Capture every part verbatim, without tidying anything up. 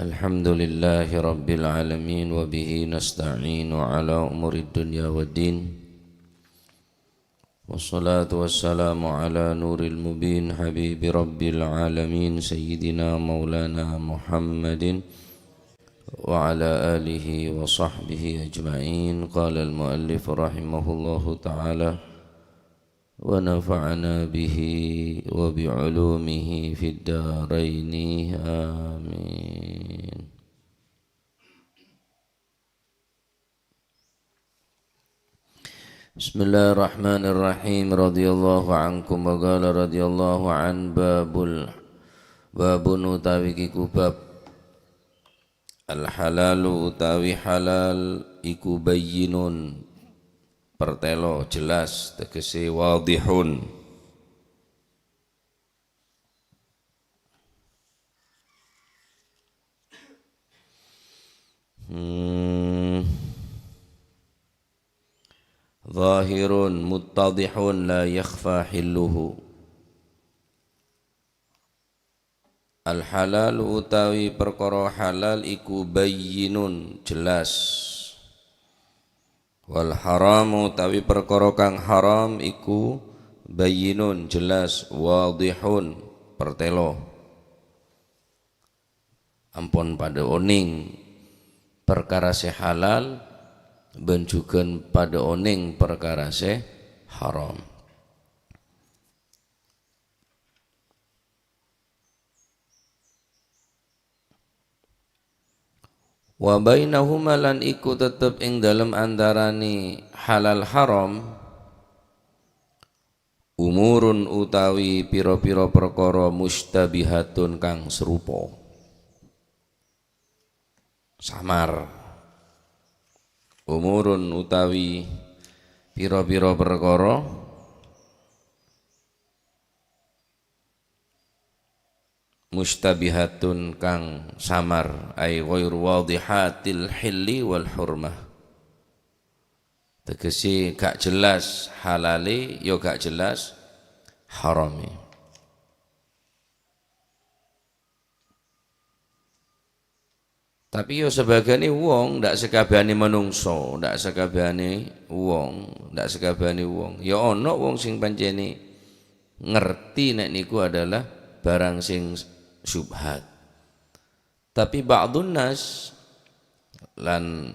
الحمد لله رب العالمين، وبه نستعين على أمور الدنيا والدين. والصلاة والسلام على نور المبين، حبيب رب العالمين، سيدنا مولانا محمد وعلى آله وصحبه أجمعين. قال المؤلف رحمه الله تعالى: ونفعنا به وبعلومه في الدارين. آمين. بسم الله الرحمن الرحيم. رضي الله عنكم. وقال رضي الله عنه: باب ال-، باب utawi iku bab. Al-halalu utawi halal iku bayyinun, pertelo, jelas, tegese wadihun. Hmm. Zahirun muttadihun la yakhfa hilluhu. Al-halalu utawi perkara halal iku bayyinun, jelas. Wal haramu utawi perkara kang haram iku bayyinun, jelas, wadihun, pertelo. Ampon padha oneng perkara se halal, ban jugan padha oneng perkara se haram. Wa bainahuma, lan iku tetep ing dalem antarane halal haram, umurun utawi pira-pira perkara mustabihatun kang serupa. Samar. Umurun utawi pira-pira perkara mustabihatun kang samar, ay ghairu wadihatil hilli wal hurmah. Tegese gak jelas halale, ya gak jelas harame. Tapi ya sebagane wong, ndak sakabehane manungso, ndak sakabehane wong, ndak sakabehane wong. Ya ana wong sing pancene ngerti nek niku adalah barang sing syubhat. Tapi ba'dun nas, lan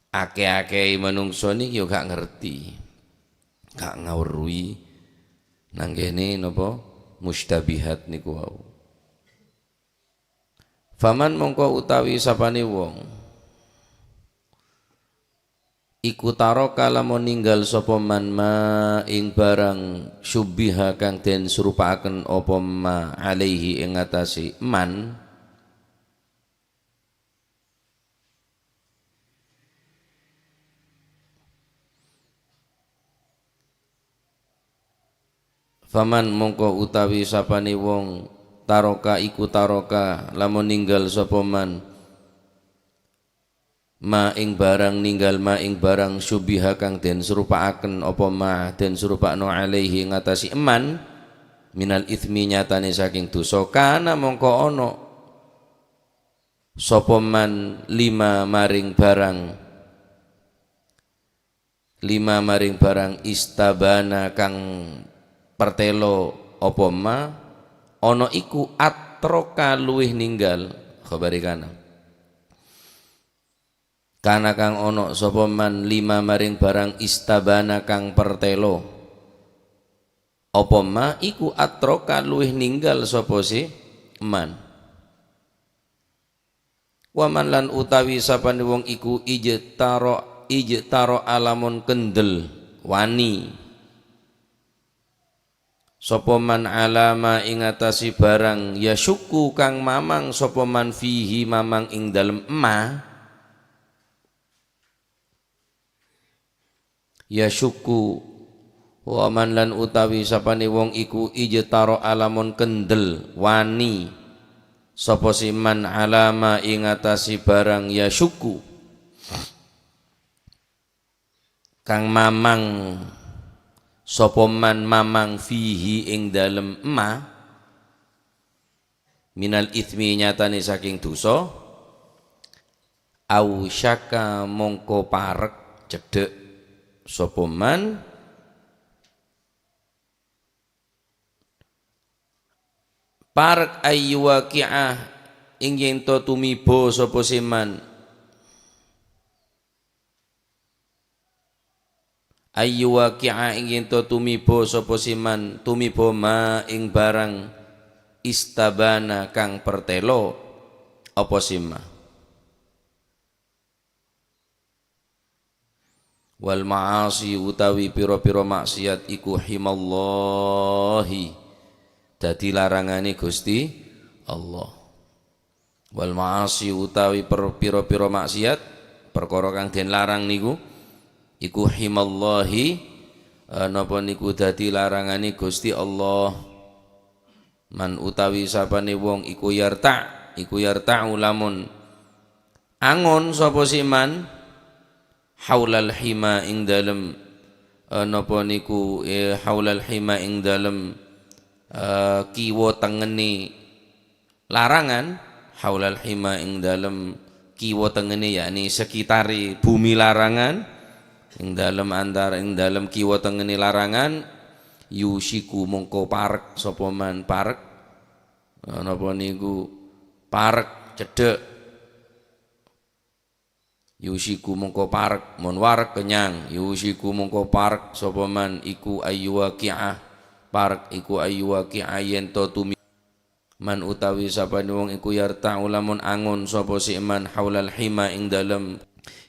ake-ake manungso niki ya gak ngerti, gak ngaweruhi nang kene napa mustabihat niku wau. Faman mongko utawi sapane wong iku taroka lamun ninggal sapa man ma ing barang syubbiha kang den serupaaken apa ma alaihi ing atase man. Faman mongko utawi sapane wong taroka iku taroka lamun ninggal sapa man ma ing barang ninggal ma ing barang syubbiha kang den serupaaken apa ma den serupakno alaihi ngatasi eman minal itsmi nyatane saking dosa kana mongko ono sapa man lima maring barang lima maring barang istabana kang pertelo apa ma, ana iku atroka luwih ninggal, khabare kana. Kana kang ana sapa man lima maring barang istabana kang pertelo apa ma, iku atroka luwih ninggal sapa si man. Wa man lan utawi sapane wong iku ijtaro, ijtaro alamon kendel, wani. Sapa man alama ing atase barang yasyukku kang mamang sapa man fihi mamang ing dalem ma. Yasyukku, wa man lan utawi sapane wong iku ijtaro alamon kendel, wani, sapa si man alama ing atase barang yasyukku, kang mamang, sapa man mamang fihi ing dalem ma, minal itsmi, nyatane saking dosa, ausyaka, mongko parek, cedhek, sapa man, parek, ayyuwaqi'a, ing yen to tumiba sapa se man, ayyuwaqi'a, ing yen to tumiba sapa se man, tumiba ma ing barang, istabana, kang pertelo apa se ma. Wal ma'asi, utawi pira-pira maksiat, iku himallahi, dadi larangane Gusti Allah. Wal ma'asi, utawi per-, pira-pira maksiat, perkara kang den larang niku, iku himallahi, eh, napa niku dadi larangane Gusti Allah. Man utawi sapane wong iku yarta', iku yarta'u lamun angon sapa si man, haulal hima ing dalem, eh, napa niku, eh, haulal hima ing dalem, eh, kiwa tengene larangan, haulal hima ing dalem kiwa tengene, yakni sekitare bumi larangan, ing dalem antara, ing dalem kiwa tengene larangan, yusiku mongko parek sapa man, parek, eh, napa niku, parek cedhek. Yusiku mongko parek, mon wareg kenyang. Yusiku mongko parek sapa man iku ayyuwaqi'a, parek iku ayyuwaqi'a yen to tumi-, man utawi sapane wong iku yarta'u lamun angon sapa si man haulal hima ing dalem,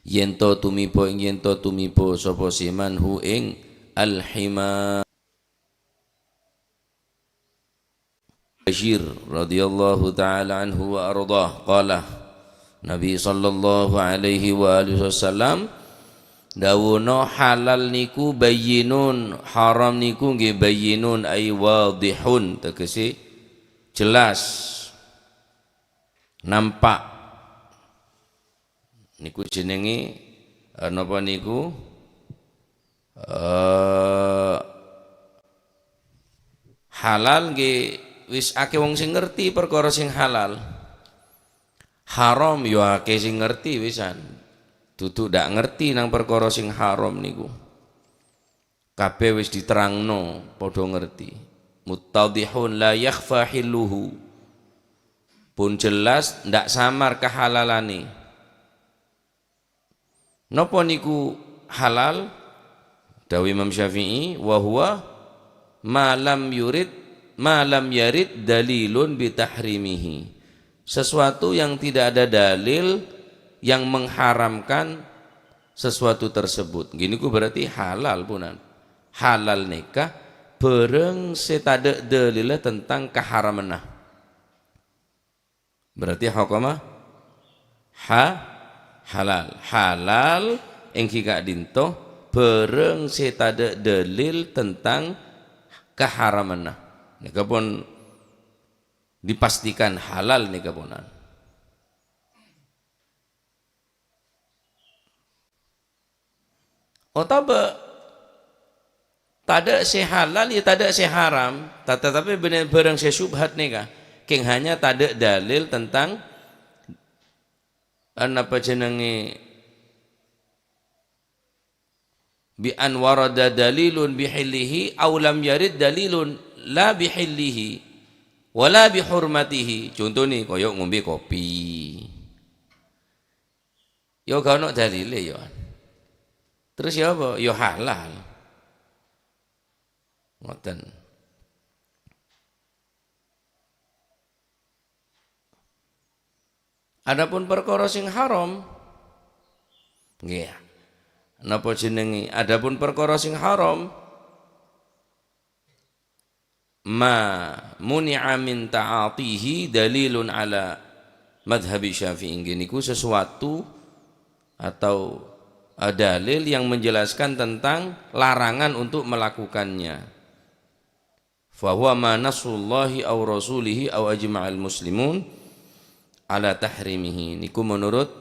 yen to tumiba, ing yen to tumiba sapa si man hu ing al hima. Bashir radhiyallahu ta'ala anhu wa ardhah, qala, Nabi sallallahu alaihi wa alihi wasallam dawuhna, halal niku bayyinun, haram niku nggih bayyinun, ay wadihun, tegese jelas, nampak. Niku jenenge, eh, napa niku? Eh, halal nggih wis akeh wong sing ngerti perkara sing halal. Haram yo akeh sing ngerti wisan. Dudu ndak ngerti nang perkara sing haram niku. Kabeh wis diterangno, padha ngerti. Muttadhihun la yakhfa hilluhu. Pun jelas, ndak samar kahalalane. Napa niku halal? Dawuh Imam Syafi'i, "Wa huwa ma lam yurid, ma lam yarid dalilun bitahrimihi." Sesuatu yang tidak ada dalil yang mengharamkan sesuatu tersebut. Gini ku berarti halal punan. Halal neka barang se tadha dalil tentang kaharamenna. Berarti hukuma ha-, halal. Halal enggi ka'dinto barang se tadha dalil tentang kaharamenna. Neka pun dipastikan halal neka punan. Otabâ tadâ' sè halal, ya tadâ' sè haram, ta-, tatapi bânnè bârâng sè syubhat nèka, kèng hanya tadâ' dalil tentang, eh, napa jenengè, bi an warada dalilun bihillihi aw lam yarid dalilun la bihillihi wa la bihurmatihi. Contona, kaya ngombè kopi. Ya, gak ono dalile, ya. Terus ya apa? Ya halal. Ngoten. Adapun perkara sing haram, nggih. Napa jenenge? Adapun perkara sing haram, ma muni'a min ta'atihi dalilun ala madhabi Syafi'i. Nggih, niku sesuatu atau, eh, dalil yang menjelaskan tentang larangan untuk melakukannya. Fa huwa ma nassullahi aw rasulihi aw ajma'al muslimun ala tahrimihi. Niku menurut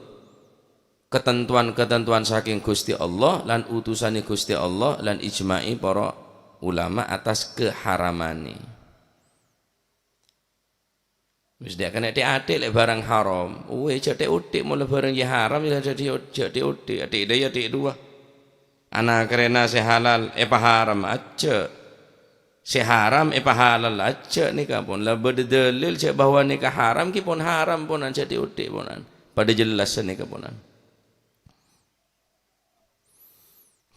ketentuan-ketentuan saking Gusti Allah lan utusane Gusti Allah lan ijma'i para ulama atas keharamane. Wis dâ' kènè' tè'-atè' lè' bhârâng haram. Uwè, jhâ' tè'-otè' mola bhârâng jiyâ haram, yâ jhâ' tè'-, jhâ' tè'-otè', atè' dâ' yâ tè' duwâ. Ana karèna sè halal èpaharam ajjhâ'. Sè haram èpahalal ajjhâ' nèka pon. La bâdâ dalil jhâ' bahwa nèka haram, ghi pon haram ponan, jhâ' tè'-otè' ponan. Padâ jelas sanèka ponan.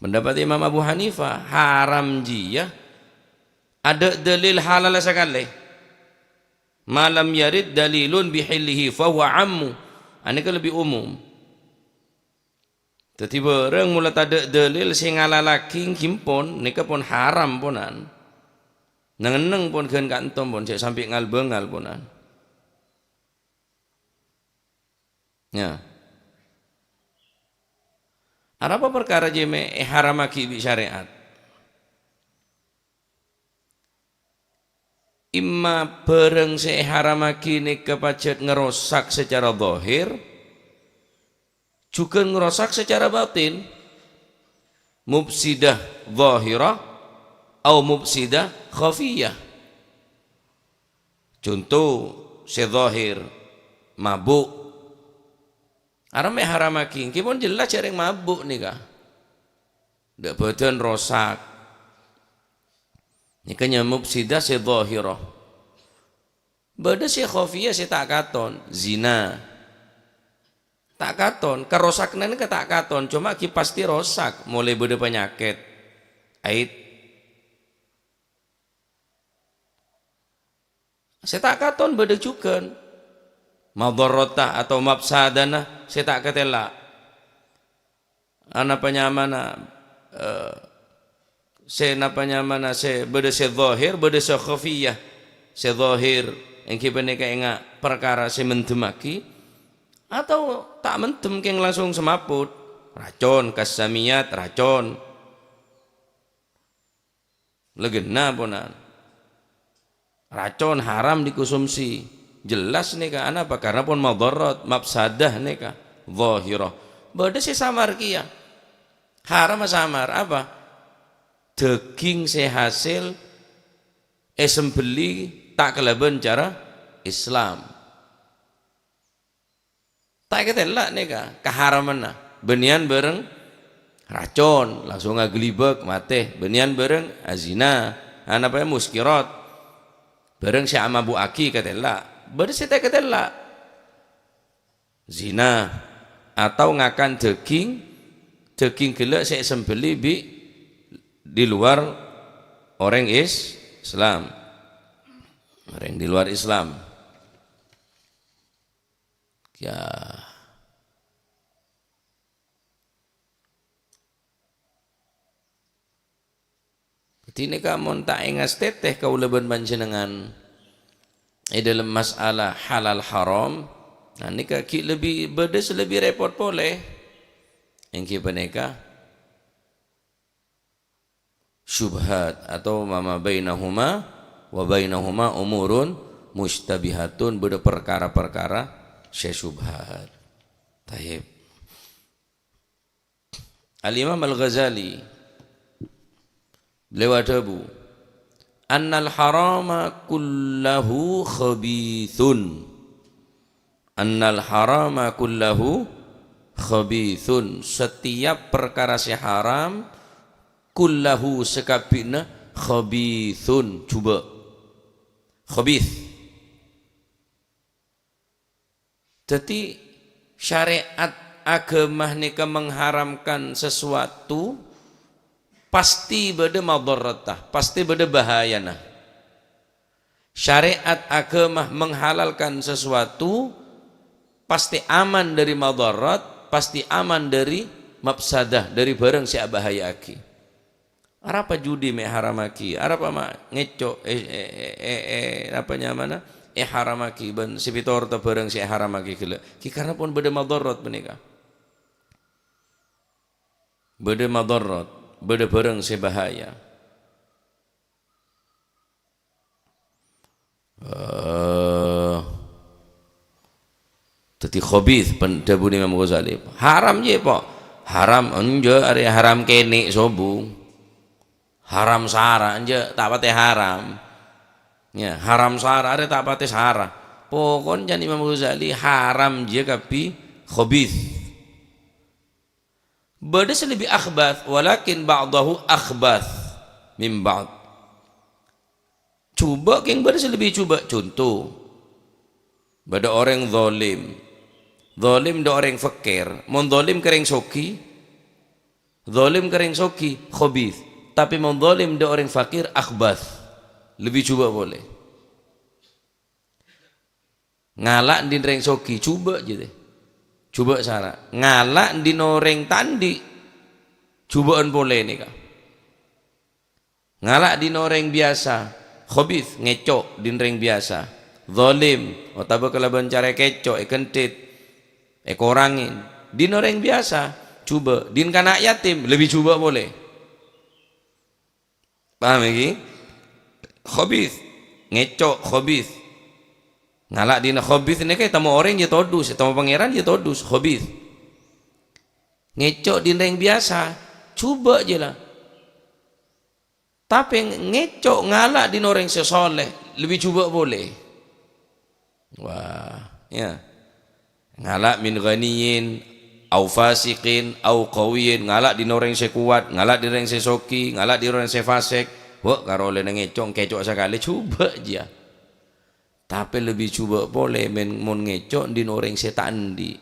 Pendapat Imam Abu Hanifah, haram jiyâ. Adâ' dalil halal sakalè. Ma lam yarid dalilun bihillihi fahuwa ammu. Anèka lebbi umum. Dhâddhi bhârâng mola tadâ' dalil sè ngalalaghi ghi pon, nèka pon haram ponan. Neng-enneng pon ghân ka'entom pon, jhâ' sampè' ngal-bângal ponan. Yâ. Arapa parkara jiyâ mè' èharamaghi bi' syarè'at? Imma bhârâng sè èharamaghi nèka pajhât ngarosak sacara zahir, jhughân ngarosak sacara batin. Mufsidah zahirah, au mufsidah khafiyah. Conto sè zahir, mabuk. Arapa mè' haramaghi? Ghi pon jelas jhâ' rèng mabuk nèka. Dâ' bhâdhân rosak. Nèka nyamana mufsidah sè zahirah. Bâdâ sè khafiyah sè ta' katon, zina. Ta' katon, karosakna nèka ta' katon, coma ghi pastè rosak, molaè bâdâ panyakèt, aid. Sè ta' katon bâdâ jhughân. Madharratah atau mafsadana sè ta' katella'. Anapa nyamana, eh, sè napa nyamana sè bâdâ sè zahir, bâdâ sè khafiyah. Sè zahir èngghi panèka enga' parkara sè mendemmaghi, atau ta' mendem kèng langsung semaput. Racon, kassamiyat, racon. Lèghâna ponan. Racon haram dikonsumsi. Jelas nèka, anapa? Karena pon madharat, mafsadah nèka. Zahirah. Bâdâ sè samar kèya. Haram samar. Apa? Daging sè hasil èsembelli ta' kalabân cara Islam. Ta' èkatella' nèka kaharamanna. Bânnèyan bhâreng racon, langsung aghâlibâk, matè. Bânnèyan bhâreng azina, anapa ya, muskirat. Bhâreng sè amabu'aghi katella'. Bâdâ sè ta' èkatella'. Zina. Atau ngakan daging, daging ghellâ' sè èsembelli bi' di luar orèng Is-, Islam. Orèng di luar Islam. Ya. Dhâddhi nèka mon ta' èngastètè kaulâ bân panjhennengngan è dhâlem masalah halal haram, nah, nèka ghi' lebbi, bâdâ sè lebbi rèpot polè. Èngghi panèka syubhat atau ma ma bainahuma wa bainahuma umurun musytabihatun, bâdâ parkara-parkara sè syubhat. Tayyib. Al-Imam Al-Ghazali, beliau adhâbu, "Annal harama kullahu khabithun." "Annal harama kullahu khabithun." Setiap perkara sè haram, kullahu, sakabbhina, khabithun, jhubâ'. Khabith. Dhâddhi, syariat aghâma nèka mengharamkan sesuatu, pasti bâdâ madharatta, pasti bâdâ bahayana. Syariat aghâma menghalalkan sesuatu, pasti aman dhâri madharat, pasti aman dhâri mafsadah, dhâri bhârâng sè abahaya'aghi. Arapa judi mè' èharamaghi? Arapa ma' ngèco', eh, eh, eh, eh, eh, apa nyamana? Èharamaghi bân sè pètorotta bhârâng sè èharamaghi ghellâ'. Ghi karna pon bâdâ madharat panèka. Bâdâ madharat, bâdâ bhârâng sè bahaya. Eh, dhâddhi khabith, pen-, dhâbuna Imam Ghazali. Haram jiyâ, Po'? Haram, enjâ', arè haram kènè' sobung. Haram sara, enjâ', ta' patè haram. Ya, haram sara, arè ta' patè sara. Pokon can Imam Ghazali haram jiyâ kabbhi khabith. Bâdâ sè lebbi akhbath, walakin ba'dahu akhbath min ba'd. Jhubâ' kèng bâdâ sè lebbi jhubâ'. Conto, bâdâ orèng zalim. Zalim dâ' orèng fakir. Mon zalim ka rèng soghi, zalim ka rèng soghi, khabith. Tapè mon zalim dâ' orèng fakir, akhbath. Lebbi jhubâ' polè. Ngala' dhin rèng soghi, jhubâ' jiyâ. Jhubâ' sara. Ngala' dhin orèng ta' andi', jhubâ'ân polè nèka. Ngala' dhin orèng biyasa, khabith, ngèco' dhin rèng biyasa. Zalim, otabâ kalabân cara èkèco', èkènthit, èkorangè. Dhin orèng biyasa, jhubâ'. Dhin kana' yatim, lebbi jhubâ' polè. Paham ènggi? Khabith. Ngèco' khabith. Ngala' dhin khabith nèka ètemmo orèng jiyâ todus, ètemmo Pangèran jiyâ todus, khabith. Ngèco' dhin rèng biyasa, jhubâ' jiyâ la. Tapè ngèco' ngala' dhin orèng sè soleh, lebbi jhubâ' polè. Wah, ya. Ngala' min ghaniyyin, au fasiqin, au qawiyyin, ngala' dhin orèng sè kowat, ngala' dhin orèng sè soghi, ngala' dhin orèng sè fasik. Wah, karolèna ngèco', ngèco' sakalè, jhubâ' jiyâ. Tapè lebbi jhubâ' polè men-, mon ngèco' dhin orèng sè ta' andi'.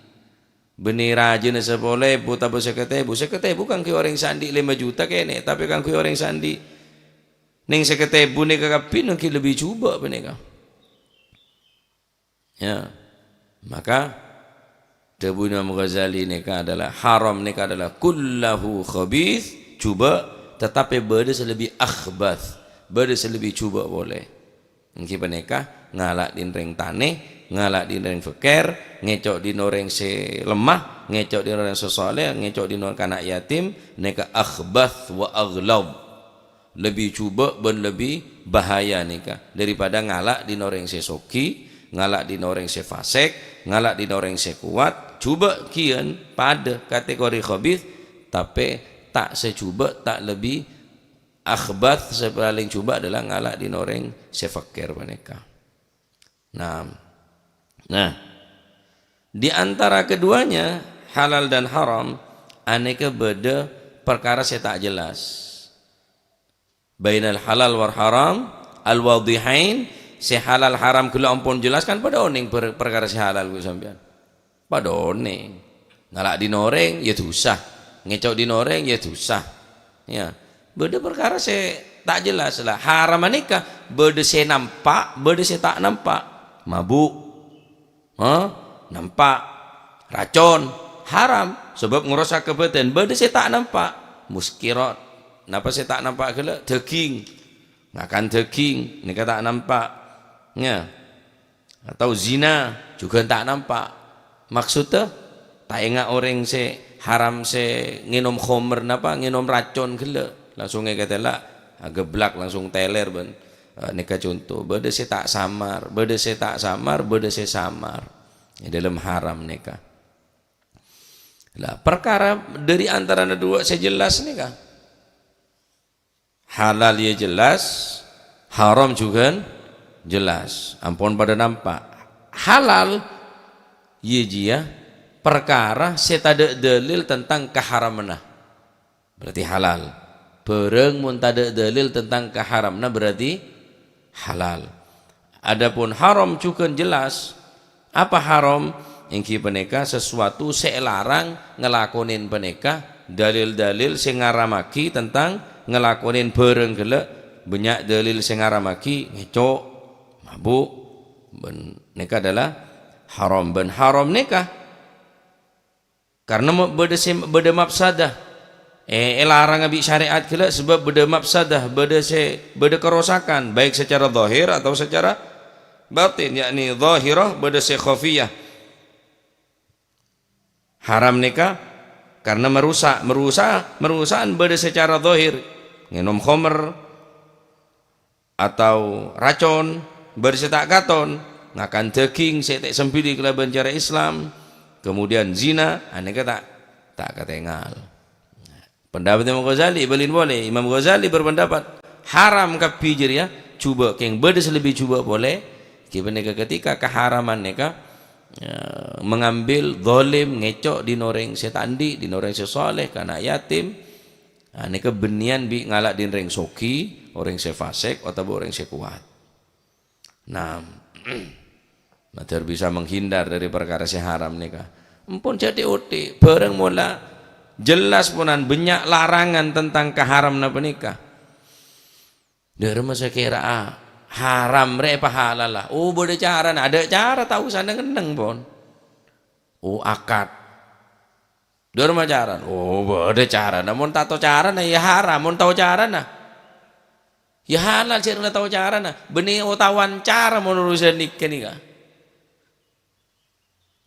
Bânnè rajâna sapolo èbu otabâ sèket èbu, sèket èbu kaangghuy orèng sè andi' lèma juta kènè', tapè kaangghuy orèng sè andi' nèng sèket èbu nèka kabbhi nènggi lebbi jhubâ' panèka. Ya. Maka, dhâbuna Imam Ghazali nèka adalah, haram nèka adalah kullahu khabith, jhubâ', tatapè bâdâ sè lebbi akhbath, bâdâ sè lebbi jhubâ' polè. Ènggi panèka, ngala' dhin rèng tanè, ngala' dhin rèng fakir, ngèco' dhin orèng sè lemah, ngèco' dhin orèng sè soleh, ngèco' dhin orèng kana' yatim, nèka akhbath wa aghlab. Lebbi jhubâ' bân lebbi bahaya nèka daripada ngala' dhin orèng sè soghi, ngala' dhin orèng sè fasik, ngala' dhin orèng sè kowat, jhubâ' kèyan padâ kategori khabith, tapè ta' sè jhubâ', ta' lebbi akhbath, sè palèng jhubâ' adalah ngala' dhin orèng sè fakir panèka. Nah. Nah, di antara keduanya, halal dan haram, anèka bâdâ parkara sè ta' jelas. Bainal halal wal haram, al-wadhihain, sè halal haram ghellâ' ampon jelas kan padâ onèng per-, parkara sè halal ghu sampèyan. Padâ onèng. Ngala' dhin orèng, ya dhusa. Ngèco' dhin orèng, ya dhusa. Ya. Bâdâ parkara sè ta' jelas la. Haram anèka bâdâ sè nampa', bâdâ sè ta' nampa'. Mabuk. Ha? Nampa'. Racon. Haram. Sabâb ngrosak ka bâdân. Bâdâ sè ta' nampa'. Muskirat. Napa sè ta' nampa' ghellâ'? Dhâghing. Ngakan dhâghing. Nèka ta' nampa'. Ya. Atau zina, jhughân ta' nampa'. Maksoddhâ, ta' enga' orèng sè haram sè ngènom khomer napa, ngènom racon ghellâ'. Langsung èkatèla', ageblak, langsung tèlèr bân, eh, nèka conto. Bâdâ sè ta' samar, bâdâ sè ta' samar, bâdâ sè samar. È dâlem haram nèka. Lah, parkara dâri antarana duwâ' sè jelas nèka. Halal ya jelas, haram jhughân jelas. Ampon padâ nampa'. Halal, ya jiyâ, parkara sè tadâ' dalil tentang kaharamanna. Berarti halal. Bârâng mon tadâ' dalil tentang kaharamanna berarti halal. Adapun haram jhughân jelas. Apa haram? Ènggi panèka sasuwatu sè èlarang ngalakonè panèka, dalil-dalil sè ngaramaghi tentang ngalakonè bârâng ghellâ', bânnya' dalil sè ngaramaghi ngèco', mabuk, bân nèka adalah haram. Bân haram nèka Karna ma-, bâdâ sè, bâdâ mafsadah. Eh, èlaranga bi' syariat ghellâ' sabâb bâdâ mafsadah, bâdâ sè, bâdâ karosakan, baik secara zahir atau secara batin, yakni zahirah, bâdâ sè khafiyah. Haram nèka karna marusak, marusak, marusa'an bâdâ secara zahir, ngènom khomer, atau racon, bâdâ sè ta' katon, ngakan dâging sè ta' sambelli kalabân cara Islam, kemudian zina, anèka ta', ta' katèngal. Pendapat Imam Ghazali, bâlin polè, Imam Ghazali berpendapat, haram kabbhi jârèya, jhubâ', kèng bâdâ sè lebbi jhubâ' polè, Ghi panèka ketika kaharaman nèka, eh, mengambil zalim, ngèco' dhin orèng sè ta' andi', dhin orèng sè saleh, ka ana' yatim, ah, nèka bânnèyan bi' ngala' dhin rèng soghi, orèng sè fasik, otabâ orèng sè kowat. Nah, mator bisa menghindar dari perkara sè haram nèka. Empon jhâ' dhâ-, odhi', bhârâng mola jelas ponan bânnya' larangan tentang kaharamna panèka. Dhâ' remma sè kèra'a haram rè apa halal la? Oh, bâdâ carana. Adâ' cara tao saneng-enneng, pon. Oh, akad. Dhâ' remma carana. Oh, bâdâ carana. Mon ta' tao carana, ya haram. Mon tao carana, ya halal, jhâ' rèng la tao carana. Bânnè otawan cara mon urusan nèka nèka.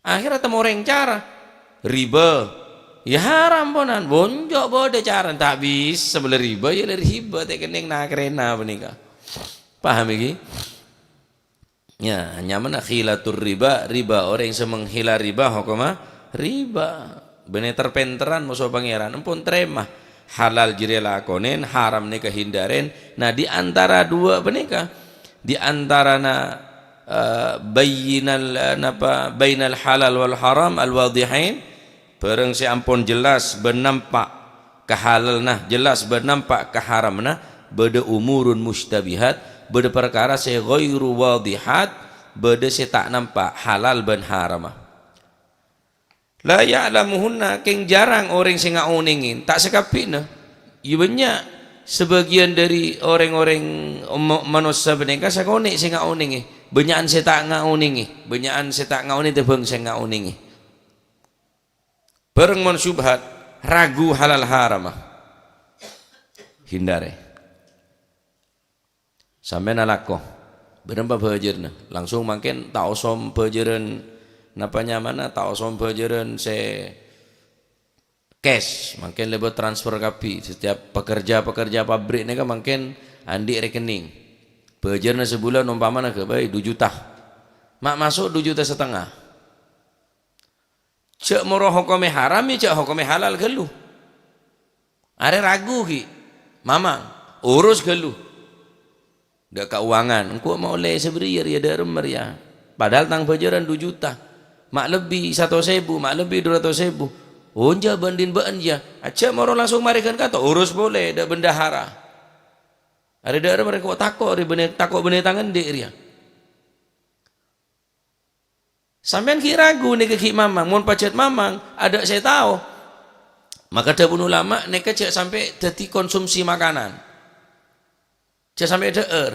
Akhirnya tèmorèng cara. Riba. Ya haram ponan. Bonjo' bâdâ cara. Ta' bisa bâlâ riba, ya la riba. Ta' kennèng nakarèna panèka. Paham iki? Ya, nyamana khilatur riba, riba. Orèng sè menghila riba, hokomma riba. Bânnè ter-pènterran moso Pangèran. Empon tarèma. Halal jârèya lakonèn, haram nèka hindarèn. Nah, di antara dua panèka, di antarana, eh, bayyinal, eh, napa, bainal halal wal haram al-wadihain, bhârâng sè ampon jelas bân nampa' kahalalna, jelas bân nampa' kaharamna, bâdâ umurun musytabihat, bâdâ parkara sè ghairu wadihat, bâdâ sè ta' nampa' halal bân harama. La ya'lamuhunna, kèng jhârâng orèng sè ngaonèngè, ta' sakabbhina. Iyâ bânnya' sabâgiyân dhâri orèng-orèng mo-, manossa panèka sakonè' sè ngaonèngè. Bânnya'an sè ta' ngaonèngè, bânnya'an sè ta' ngaonèngè tèmbhâng sè ngaonèngè. Bhârâng mon syubhat, ragu halal harama. Hindarè. Sampèyan alako, bârâmpa bhâjârânna? Langsung mangkèn ta' osom bhâjârân, napa nyamana, ta' osom bhâjârân sè cash, mangkèn lèbât transfer kabbhi. Setiap pekerja-pekerja pabrik nèka mangkèn andi' rekening. Bhâjârânna sabulân ompamana ghâbây du juta. Ma' maso' du juta setengah. Jhâ' moro hokomè haram, ya jhâ' hokomè halal ghâllu. Arè ragu ghi', mamang, urus ghâllu. Dâ' kauwangan, engko' ma' ollè sabâriyâ rèya dâ' remma rèya. Padahal tang bhâjârân du juta. Ma' lebbi satos èbu, ma' lebbi du ratos èbu. Onjhâ bhândhin bâ'ân, ya. Ajjhâ' moro langsung marè ghân kanto, urus polè dâ' bendahara. Arè dâ' remma rèya ko' tako' rè bânnè, tako' bânnè tang andi' rèya. Sampèyan ghi' ragu nèka ghi' mamang, mon pajhât mamang, adâ' sè tao. Maka dhâbuna ulama, nèka jhâ' sampè' dhâddhi konsumsi makanan. Jhâ' sampè' dhâ'âr.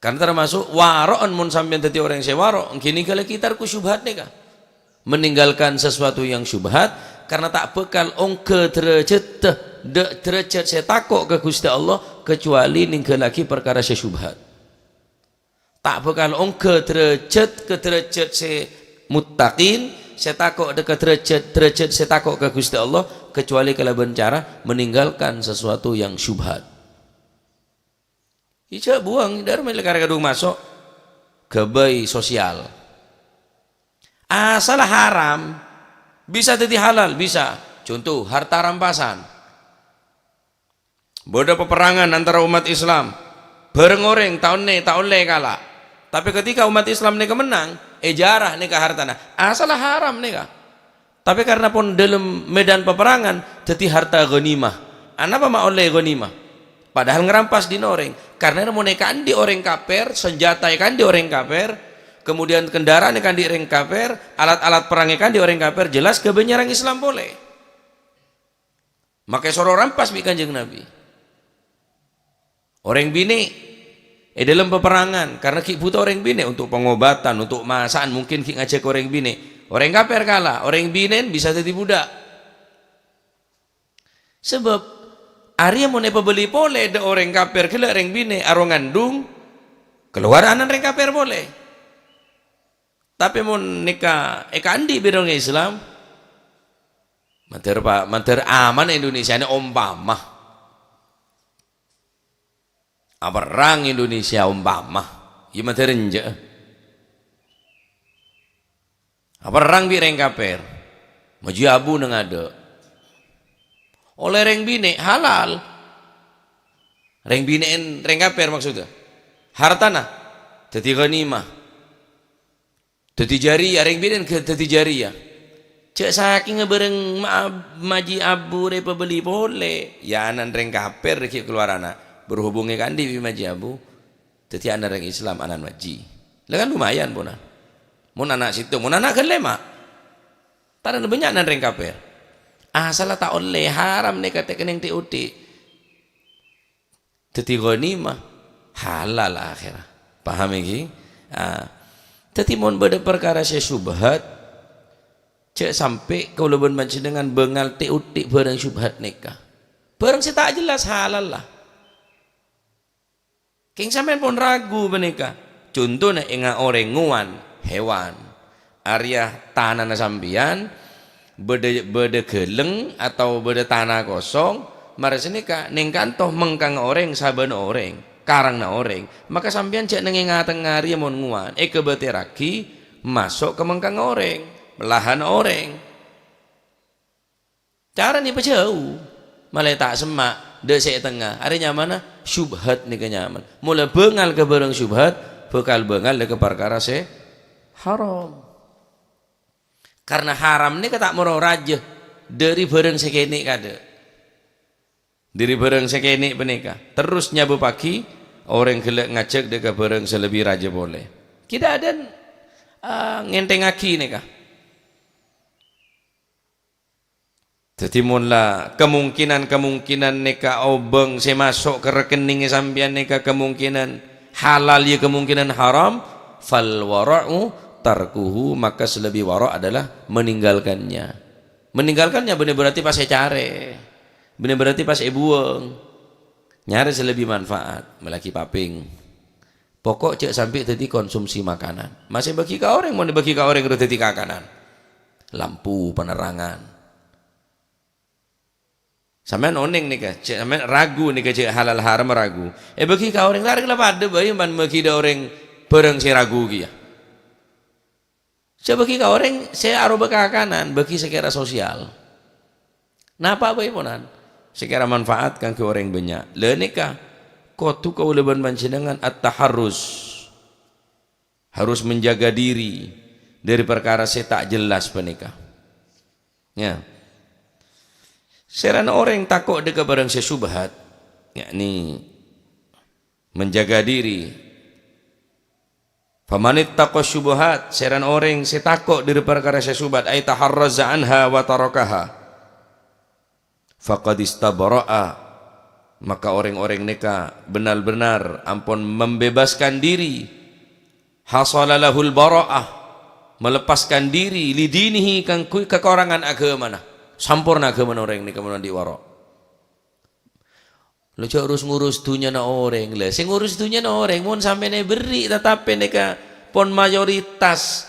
Karna tamaso' waro'an, mon sampèyan dhâddhi orèng sè waro', ènggi ningghâllaghi tarku syubhat nèka. Meninggalkan sesuatu yang syubhat, karna ta' bhâkal ongghâ dârâjhâddhâ, dâ-, dârâjhât sè tako' ka Ghustè Allah, kecuali ningghâllaghi parkara sè syubhat. Ta' bhâkal ongghâ dârâjhât ka dârâjhât sè muttaqin, sè tako' dâ-, ka dârâjhât, dârâjhât sè tako' ka Ghustè Allah, kecuali kalabân cara meninggalkan sesuatu yang syubhat. Ijâ buwâng, dâr mèlè karè kadhung maso'. Ghâbây sosial. Asal haram, bisa dhâddhi halal, bisa. Conto, harta rampasan. Bâdâ paperrangan antara umat Islam. Bhâreng orèng ta' onè-, ta' ollè kala'. Tapè ketika umat Islam nèka mennang, èjhârâ nèka hartana. Asalla haram nèka. Tapè karna pon dâlem medan paperrangan, dhâddhi harta ghanimah. Anapa ma' ollè ghanimah? Padahal ngrampas dhin orèng. Karna mon èkaandi' orèng kapèr, sanjhâta èkaandi' orèng kapèr, kemudian kendaraan èkaandi' orèng kapèr, alat-alat perang èkaandi' orèng kapèr, jelas ghâbây nyerrang Islam polè. Maka èsoro rampas bi' Kanjeng Nabi. Orèng binè' è dâlem paperrangan, karna ghi' bhuto orèng binè' untuk pengobatan, untuk masa'an, mungkin ghi' ngajhâk orèng binè'. Orèng kapèr kala, orèng binè'en bisa dhâddhi bhudhâk. Sabâb arèya mon èpabâli polè dâ' orèng kapèr ghellâ' rèng binè' aro ngandhung, kalowar ana'na rèng kapèr polè. Tapè mon nèka èkaandi' bi' orèng Islam, mandhâr pa-, mandhâr aman Indonesia nè ompama. Aperrang Indonesia ompama. Iyâ mandhâr enjâ'. Aperrang bi' rèng kapèr. Majhi abu neng adâ'. Ollè rèng binè' halal. Rèng binè'en rèng kapèr maksudda. Hartana. Dhâddhi ghanimah. Dhâddhi jâriyah, rèng binè'en ghâ-, dhâddhi jâriyah. Jhâ' sakèngnga bhârâng ma-, majhi abu rè pabellè polè, ya ana'na rèng kafir ghi' kalowarana. Berhubungè ka'andi' bi' majhi abu. Dhâddhi ana' rèng Islam, ana'na majhi. Lah kan lumayan, ponan. Mon ana' sèttong, mon ana' ghâllu lèma'. Tarèna bânnya'na rèng kafir. Asalla ta' ollè, haram nèka tè-, kennèng tè-, oḍi'. Dhâddhi ghanimah, halal akhèra. Paham ènggi? Ah. Dhâddhi mon bâḍâ parkara sè syubhat, jhâ' sampè' kaulâ bân panjhennengngan bângal tè-, oḍi' bhârâng syubhat nèka. Bhârâng sè ta' jelas halal la. Kèng sampèyan pon ragu panèka. Contona ènga' orèng ngowan hèwan. Arèya tanana sampèyan bâḍâ, bâḍâ ghâleng otabâ bâḍâ tana kosong, marè sanèka nèng kanto mengkangnga orèng, sabâna orèng, karangna orèng. Maka sampèyan jhâ' neng è nga-tengnga rèya mon ngowan, èkabâtèrraghi maso' ka mengkangnga orèng, lahanna orèng. Carana èpajhâu, malè ta' semma', ḍâ' sè è tengnga. Arè nyamana syubhat nèka nyaman. Mola bângal ka bhârâng syubhat, bhâkal bângal ka parkara sè haram. Karna haram nèka ta' moro rajâ ḍâri bhârâng sè kènè' kaḍâ'. Ḍâri bhârâng sè kènè' panèka, terros nyabâbbhâghi orèng ghellâ' ngajhâk ḍâ' ka bhârâng sè lebbi rajâ polè. Kita aḍâ', eh, ngènthèngngaghi nèka. Dhâddhi, mon la kamongkinan-kamongkinan nèka obâng sè maso' ka rekeningngè sampèyan nèka kamongkinan halal, ya kamongkinan haram, fal wara'u tarkuhu, maka sè lebbi wara' adalah meninggalkannya. Meninggalkannya bânnè berarti pas ècarè, bânnè berarti pas èbuwâng. Nyarè sè lebbi manfaat, mellèaghi papèng. Pokok jhâ' sampè' dhâddhi konsumsi makanan. Masè bâgi ka orèng, mon èbâgi ka orèng rowa dhâddhi kakanan. Lampu, penerangan. Sampèyan onèng nèka, jhâ' sampèyan ragu nèka jhâ' halal haram ragu. Èbâgi ka orèng, la orèng la paḍâ bhâi mon bâgi ḍâ' orèng bhârâng sè ragu kèya. Jhâ' bâgi ka orèng sè arowa kakanan, bâgi sè kèra sosial. Napa bhâi ponan? Sè kèra manfaat kaangghuy orèng bânnya'. La nèka kodhu kaulâ bân panjhennengngan at-taharrus. Harus menjaga diri ḍâri parkara sè ta' jelas panèka. Ya. Sèrana orèng tako' ḍâ' ka bhârâng sè syubhat, yakni menjaga diri. Famanittaqa syubuhat, sèrana orèng sè tako' ḍâri parkara sè syubhat, ay taharraza anha wa tarakaha, faqad istabra'a, maka orèng-orèng nèka bhennar-bhennar ampon membebaskan diri, hasala lahul bara'ah, melepaskan diri, lidinihi, kaangghuy kakorangan aghâmana, samporna aghâmana orèng nèka mon anḍi' wara'. Lo jhâ' rus-ngurus dhunnyana orèng. Lè, sè ngurus dhunnyana orèng, mon sampèyan èberri' tatapè nèka pon mayoritas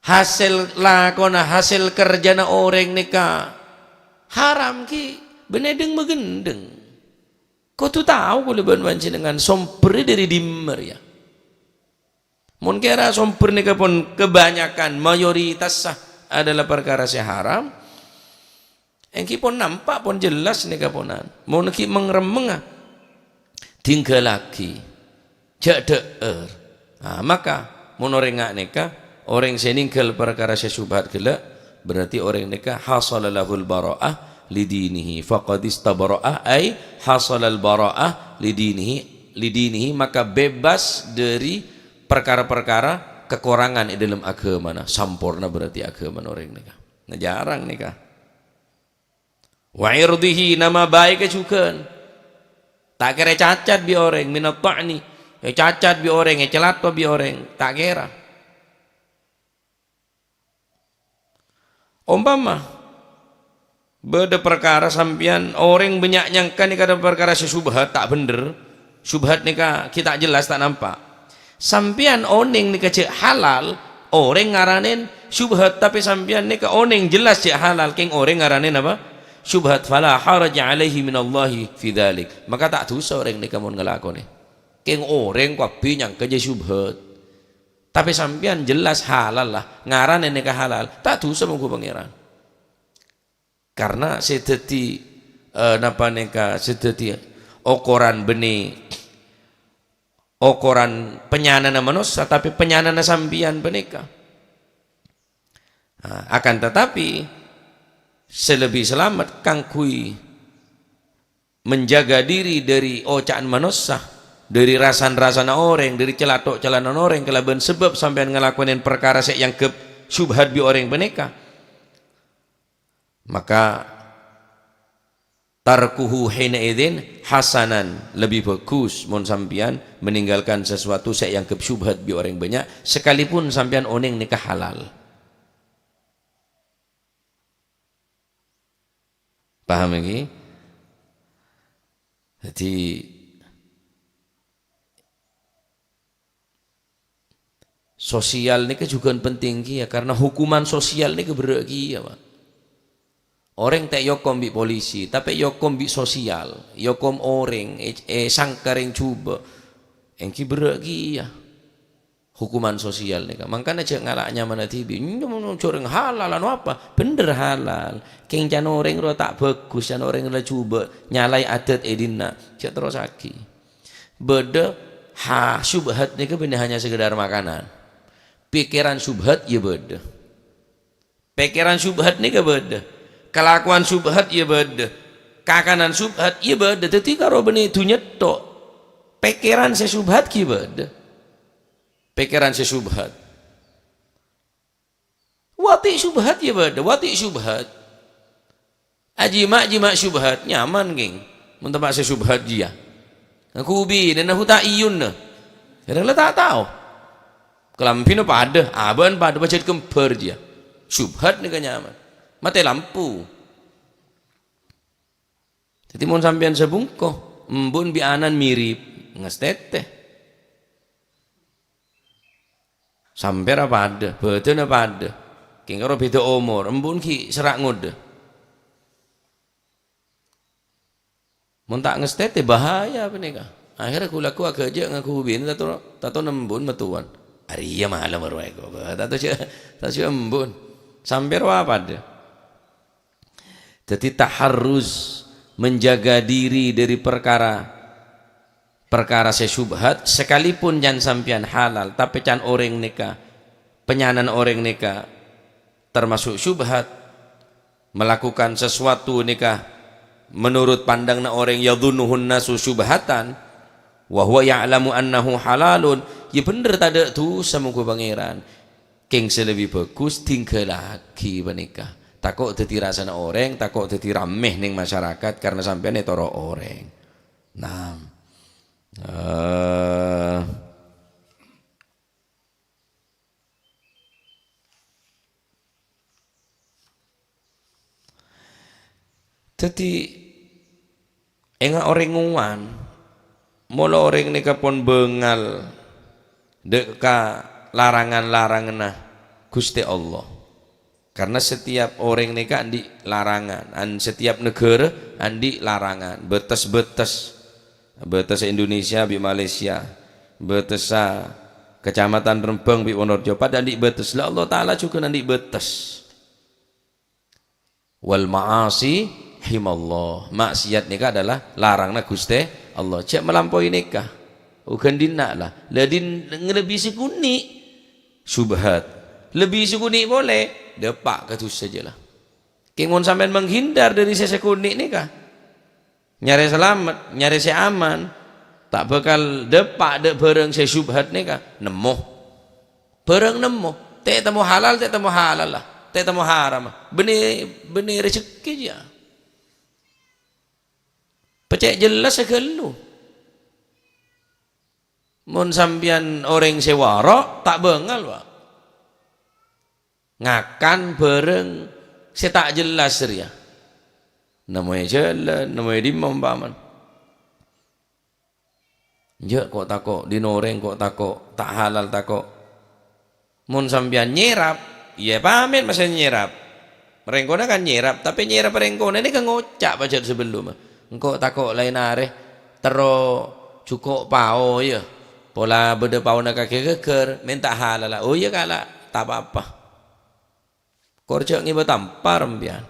hasèl lakona, hasèl kerjana orèng nèka haram, ghi' bânnè ḍeng-maghândhâng. Kodhu tao kaulâ bân panjhennengngan sombherra ḍâri ḍimma rèya. Mon kèra sombher nèka pon kebanyakan, mayoritassa adalah parkara sè haram, èngghi pon nampa', pon jelas nèka ponan. Mon ghi' meng-remmengnga, ḍinggallaghi, jhâ' ḍhâ'âr. Nah, maka mon orèng nga' nèka, orèng sè nèngghâl parkara sè syubhat ghellâ', berarti orèng nèka hasala lahul bara'ah lidinihi, faqad istabra'a, ay hasalal bara'ah lidinihi, lidinihi, maka bebas ḍâri parkara-parkara kakorangan è ḍâlem aghâmana, samporna berarti aghâmana orèng nèka. Nah, jhârâng nèka. Wa irdhihi, nama baikka jhughân. Ta' kèra ècacat bi' orèng, minat ta'ni. Ècacat bi' orèng, ècalato bi' orèng, ta' kèra. Ompama bâḍâ parkara sampèyan, orèng bânnya' nyangka nèka ḍâ' parkara sè syubhat, ta' bhender. Syubhat nèka ghi' ta' jelas, ta' nampa'. Sampèyan onèng nèka jhâ' halal, orèng ngaranè syubhat, tapè sampèyan nèka onèng jelas jhâ' halal, kèng orèng ngaranè napa? Syubhat. Fala haraja alaihi minallahi fi dzalik. Maka ta' dhusa orèng nèka mon ngalakonè. Kèng orèng kabbhi nyangka jhâ' syubhat. Tapè sampèyan jelas halal la, ngaranè nèka halal, ta' dhusa mongghu Pangèran. Karna sè dhâddhi, eh, napa nèka sè dhâddhi okoran bânnè okoran panyanana manossa, tapè panyanana sampèyan panèka. Nah, akan tetapi, sè lebbi salamet kaangghuy menjaga diri dhâri oca'an manossa, dhâri rasan-rasanna orèng, dhâri calathok-calana orèng, kalabân sabâb sampèyan ngalakonè parkara sè èangghep syubhat bi' orèng panèka, maka tarkuhu hina idzin hasanan, lebbi bhâghus mon sampèyan meninggalkan sesuatu sè èangghep syubhat bi' orèng bânnya', sakalipun sampèyan onèng nèka halal. Paham ènggi? Dhâddhi, sosial nèka jhughân penting kèya, karena hukuman sosial nèka berrâ' kèya, Pak. Orèng ta' èokom bi' polisi, tapè èokom bi' sosial, èokom orèng, è-, èsangka rèng jhubâ', ènggi berrâ' kèya. Hukuman sosial nèka. Mangkana jhâ' ngala' nyamana dhibi'. Nyam-, jhâ' orèng halal, anu apa? Bhender halal. Kèng can orèng rowa ta' bhâghus, can orèng la jhubâ', nyalaè adat è dinna'. Jhâ' terrossaghi. Bâdâ ha-, syubhat nèka bânnè hanya sekedar makanan. Pikiran syubhat ya bâdâ. Pikiran syubhat nèka bâdâ. Kalakowan syubhat ya bâdâ. Kakanan syubhat ya bâdâ. Dhâddhi karo bânnè dhunnya tok. Pikiran sè syubhat ghi' bâdâ. Pikiran sè syubhat. Wati' syubhat ya bâdâ, wati' syubhat. Ajima'-jima' syubhat, nyaman, kèng. Mon tempa' sè syubhat jiyâ. Ngaku binèna hu ta' iyunna. Kadhâng la ta' tao. Kalambhina padâ, abâ'na padâ, pajhât kembar jiyâ. Syubhat nèka nyaman. Matè lampu. Dhâddhi, mon sampèyan sabungko, embu'na bi' ana'na mirip, ngastètè. Sampèra padâ, bâdâna padâ. Kèng karo bhidhâ omor, embu'na ghi' serra' ngodâ. Mon ta' ngastètè, bahaya panèka. Akhèrra ghu-lagghu aghâjâ' ngaku binè, tato, tato embu'na mattowan. Arèya malem rowa èko. Tato jhâ', tato jhâ' embu'na. Sampèra padâ. Dhâddhi, taharruz, menjaga diri dhâri parkara, parkara sè syubhat, sakalipun can sampèyan halal, tapè can orèng nèka, panyanana orèng nèka tamaso' syubhat, malakukan sasuwatu nèka menurut pandangna orèng, yadhunnuhun nasu syubhatan, wa huwa ya'lamu annahu halalun, ya bhender tadâ' dhusa mongghu Pangèran. Kèng sè lebbi bhâghus, dhingghâllaghi panèka. Tako' dhâddhi rassana orèng, tako' dhâddhi rammè neng masyarakat karena sampèyan ètoro' orèng. Nah, eh, Dhâddhi, enga' orèng ngowan, molo orèng nèka pon bângal dâ' ka larangan-laranganna Ghustè Allah. Karna setiap orèng nèka andi' larangan, an-, setiap naghârâ andi' larangan, bâtes-bâtes. Bâtes Indonesia bi' Malaysia, bâtessa Kecamatan Rembang bi' Wonorejo, padâ andi' bâtes. La, Allah Ta'ala jhughân andi' bâtes. "Wal ma'asi himallah." Maksiat nèka adalah laranganna Ghustè Allah. Jhâ' malampaè nèka. Oghân dinna' la. La din-, lebbi sakonè' syubhat. Lebbi sakonè' polè, dâpa' ka dhusa jâ la. Kèng mon sampèyan menghindar dhâri sè sakonè' nèka, nyarè salamet, nyarè sè aman, ta' bhâkal dâpa' dâ' bhârâng sè syubhat nèka, nemmo. Bhârâng nemmo, ta' temmo halal, ta' temmo halal la, ta' temmo haram. Bânnè, bânnè rejekkè jiyâ. Pècè' jelas sè ghâllu. Mon sampèyan orèng sè wara', ta' bângal, Pak. Ngakan bhârâng sè ta' jelas rèya. Nemmoè jhâlân, nemmoè dimma ompamana. Enjâ' ko' tako', dinna orèng ko' tako', ta' halal tako'. Mon sampèyan nyèrap, iyâ pamèt masa nyèrap. Rèng kona kan nyèrap, tapè nyèrap rèng kona nèka ngoca' pajhât sabellumma. Engko' tako' laèn arè terro jhuko' pao, iyâ. Pola bâdâ paona kakè ghâgghâr, mènta halalla. Oh, iyâ, kala', ta' pa-apa. Kor jhâ' ngèbâ tampar, empèyan.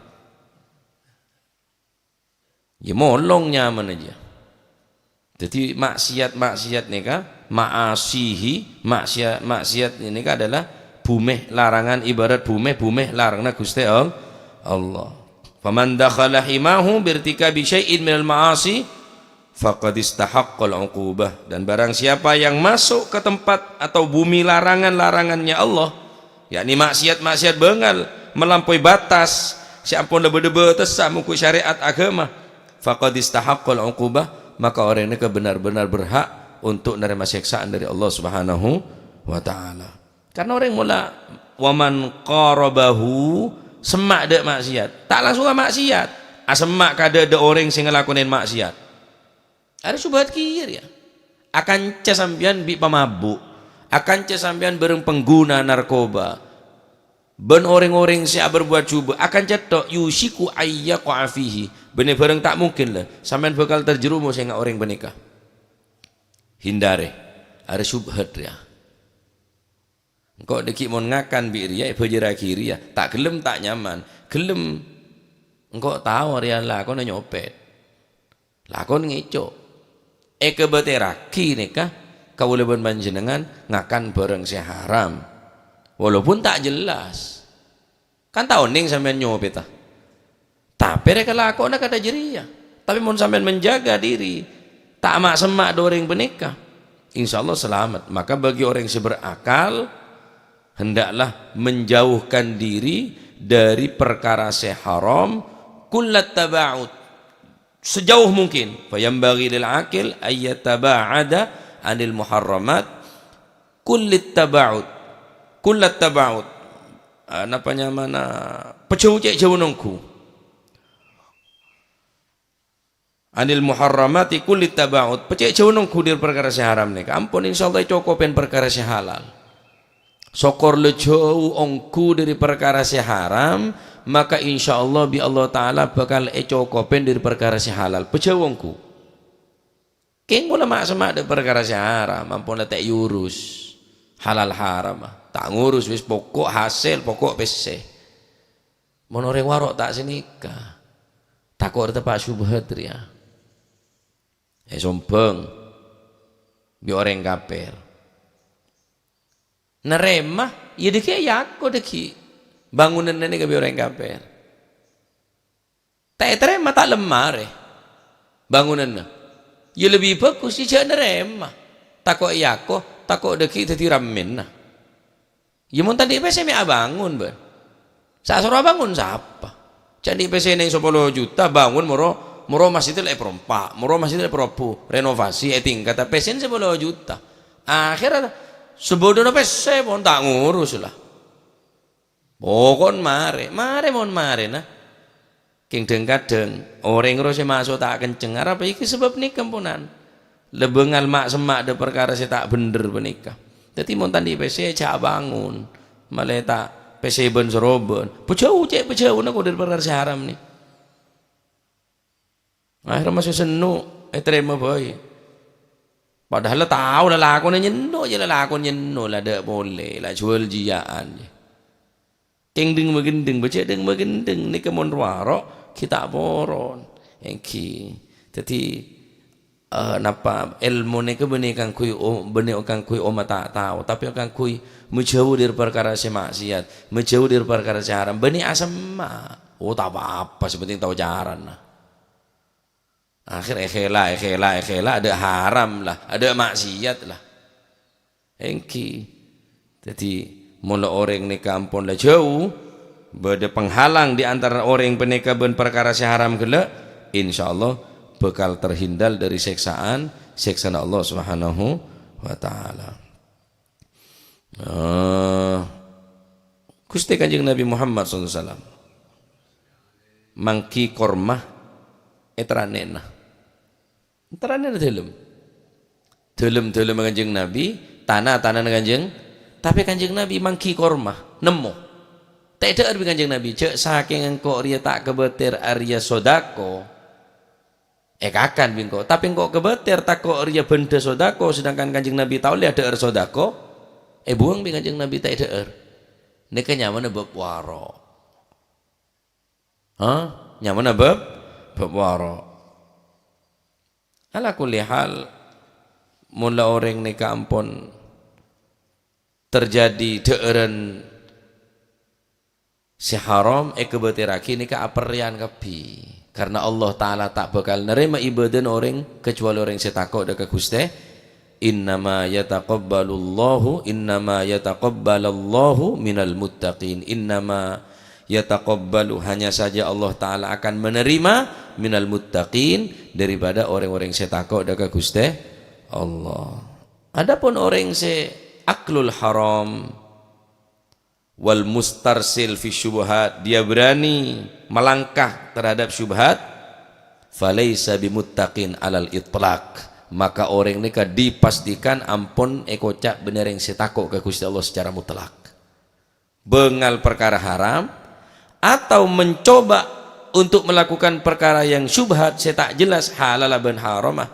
Iyâ, molong nyamana jiyâ. Dhâddhi, maksiat-maksiat nèka, ma'asihi, maksiat, maksiat nèka adalah bhumè larangan, ibarat bhumè, bhumè laranganna Ghustè All-, Allah. "Faman dakhala himahu birtikabi syai'in minal ma'asi, faqad istahaqqal uqubah." Dan barang siapa yang masuk ke tempat atau bumi larangan-larangannya Allah, yakni maksiat-maksiat bângal, melampaui batas, sè ampon la bâdâ bâtessa mongghu syariat aghâma, "faqad istahaqqal uqubah," maka orèng nèka benar-benar berhak untuk narèma sèksaan dari Allah Subhanahu wa Ta'ala. Karena orèng mola, "Wa man qarabahu," semma' dâ' maksiat, ta' langsung ka maksiat, asemma' ka dâ'-, dâ' orèng sè ngalakonè maksiat. Arèya subhat kèya rèya. Akanca sampèyan bi' pamabuk, akanca sampèyan bhâreng pengguna narkoba, bân orèng-orèng sè aberbuat jhubâ', akanca tok, "yusyiku ayyaqa'a fihi," bânnè bhâreng ta' mungkin la sampèyan bhâkal terjerumus ènga' orèng panèka. Hindari. Arèya subhat rèya. Engko' dâgghi' mon ngakan bi' rèya, èbhâjârraghi rèya. Ta' ghellem, ta' nyaman. Ghellem, engko' tao rèya lakona nyopèt. Lakon ngèco'. Èkabâtèrraghi nèka, kaulâ bân panjhennengngan ngakan bhâreng sè haram. Walaupun ta' jelas. Kan ta' onèng sampèyan nyopèta. Tapè rè kalakowanna kadhâ' jârèya. Tapè mon sampèyan menjaga diri, ta' ma'-semma' dâ' orèng panèka, insyaallah salamet. Maka bagi orèng sè berakal, hendaklah menjauhkan diri dari perkara sè haram, kullat taba'ud, sejauh mungkin. Fa yanbaghi lil aqil ayyataba'ada 'anil muharramat, kullit taba'ud. Kullat taba'ud. Ah, napa nyamana? Pajhâu, cè' jhâu nongghu. 'Anil muharramati kullit taba'ud. Pacè' jhâu nongghu dâri parkara sè haram nèka. Ampon, insyaallah ècokopèn parkara sè halal. Sokor la jhâu ongghu dâri parkara sè haram, maka insyaallah bi' Allah Ta'ala bhâkal ècokopèn dâri parkara sè halal. Pajhâu ongghu. Kèng pola ma'-semma' dâ' parkara sè haram, ampon la ta' èurus. Halal haram, ah. Ta' ngurus, wis pokok hasèl, pokok pèssè. Mon orèng waro' ta' sanèka, tako' rè teppa' subhat rèya. Èsombhâng bi' orèng kapèr. Narèma, iyâ dâgghi' èako dâgghi' bângonanna nèka bi' orèng kapèr. Ta' ètarèma, ta' lemma rè bângonanna. Iyâ lebbi bhâghus jhâ' narèma. Tako' èako, tako' dâgghi' dhâddhi rammèna. Iyâ mon ta' andi' pèssè mè' abângon, bân. Sè asoro abângon sapa? Jhâ' andi' pèssè nèng sapolo juta, bângon moro, moro masjidil èparompa', moro masjidil èparobhu, renovasi, ètingkata, pèssèna sapolo juta. Akhèrra sabhudhuna pèssè pon ta' ngurus la. Pokon marè, marè mon marèna. Kèng dhâng-kadhâng orèng rowa sè maso' ta' kenceng, arapa ènggi sabâb nèka, emponan? La bângal ma'-semma' dâ' parkara sè ta' bhendher panèka. Dhâddhi, mon ta' andi' pèssè, jhâ' abângon. Malè ta' pèssè bân-sarobân. Pajhâu, cè' pajhâuna ko' dâri parkara sè haram nè. Akhèrra maso' senno', ètarèma bhâi. Padahal la tao lalakonna nyenno', jhâ' lalakon nyenno', la dâ' polè, la jhuwâl jiyâ'ân. Kèng dhâng-maghândhâng, bâjâ dhâng-maghândhâng nèka mon waro', ghi' ta' poron. Ènggi. Dhâddhi, eh, napa èlmo nèka bânnè kaangghuy o-, bânnè kaangghuy omma ta' tao, tapè kaangghuy majhâu dâri parkara sè ma'siyat, majhâu dâri parkara sè haram, bânnè asemma'. Oh, ta' pa-apa, sè pentèng tao carana. Akhèr èkhèla, èkhèla, èkhèla, adâ' haram la, adâ' ma'siyat la. Ènggi. Dhâddhi, mon la orèng nèka ampon la jhâu, bâdâ penghalang di antara orèng panèka bân parkara sè haram ghellâ', insyaallah bhâkal terhindar dâri sèksaan, sèksana Allah Subhanahu wa Ta'ala. Eh, Ghustè Kanjeng Nabi Muhammad sallallahu alaihi wasallam mangghi korma è tarannèna. Tarannèna dhâlem. Dhâlem-dhâlemma Kanjeng Nabi, tana-tanana Kanjeng, tapè Kanjeng Nabi mangghi korma, nemmo. Ta' èdhâ'âr bi' Kanjeng Nabi, "Jhâ' sakèng engko' rèya ta' kabâtèr arèya sodako, èkakan bi' engko', tapè engko' kabâtèr tako' rèya bhândhâ sodako," sedangkan Kanjeng Nabi ta' ollè adhâ'âr sodako, èbuwâng bi' Kanjeng Nabi, ta' èdhâ'âr. Nèka nyamana bâb waro'. Hah? Nyamana bâb, bâb waro'. Ala kulli hal, mon la orèng nèka ampon terjadi dhâ'ârân sè haram èkabâtèrraghi, nèka aperrèyan kabbhi. Karna Allah Ta'ala ta' bhâkal narèma ibâdâna orèng kajhâbhâna orèng sè tako' dâ' ka Ghustè. "Innama yataqabbalullahu, innama yataqabbalallahu minal muttaqin." Innama yataqabbalu, hanya saja Allah Ta'ala akan menerima, minal muttaqin, daripada orèng-orèng sè tako' dâ' ka Ghustè Allah. Adapun orèng sè aklul haram, wal mustarsil fi syubhat, dia berani melangkah terhadap syubhat, falaisa bimuttaqin alal itlaq, maka orèng nèka dipastikan ampon èkoca' bânnè orèng sè tako' ka Ghustè Allah secara mutlak. Bângal parkara haram, atau mencoba untuk melakukan parkara yang syubhat, sè ta' jelas halal bân harama,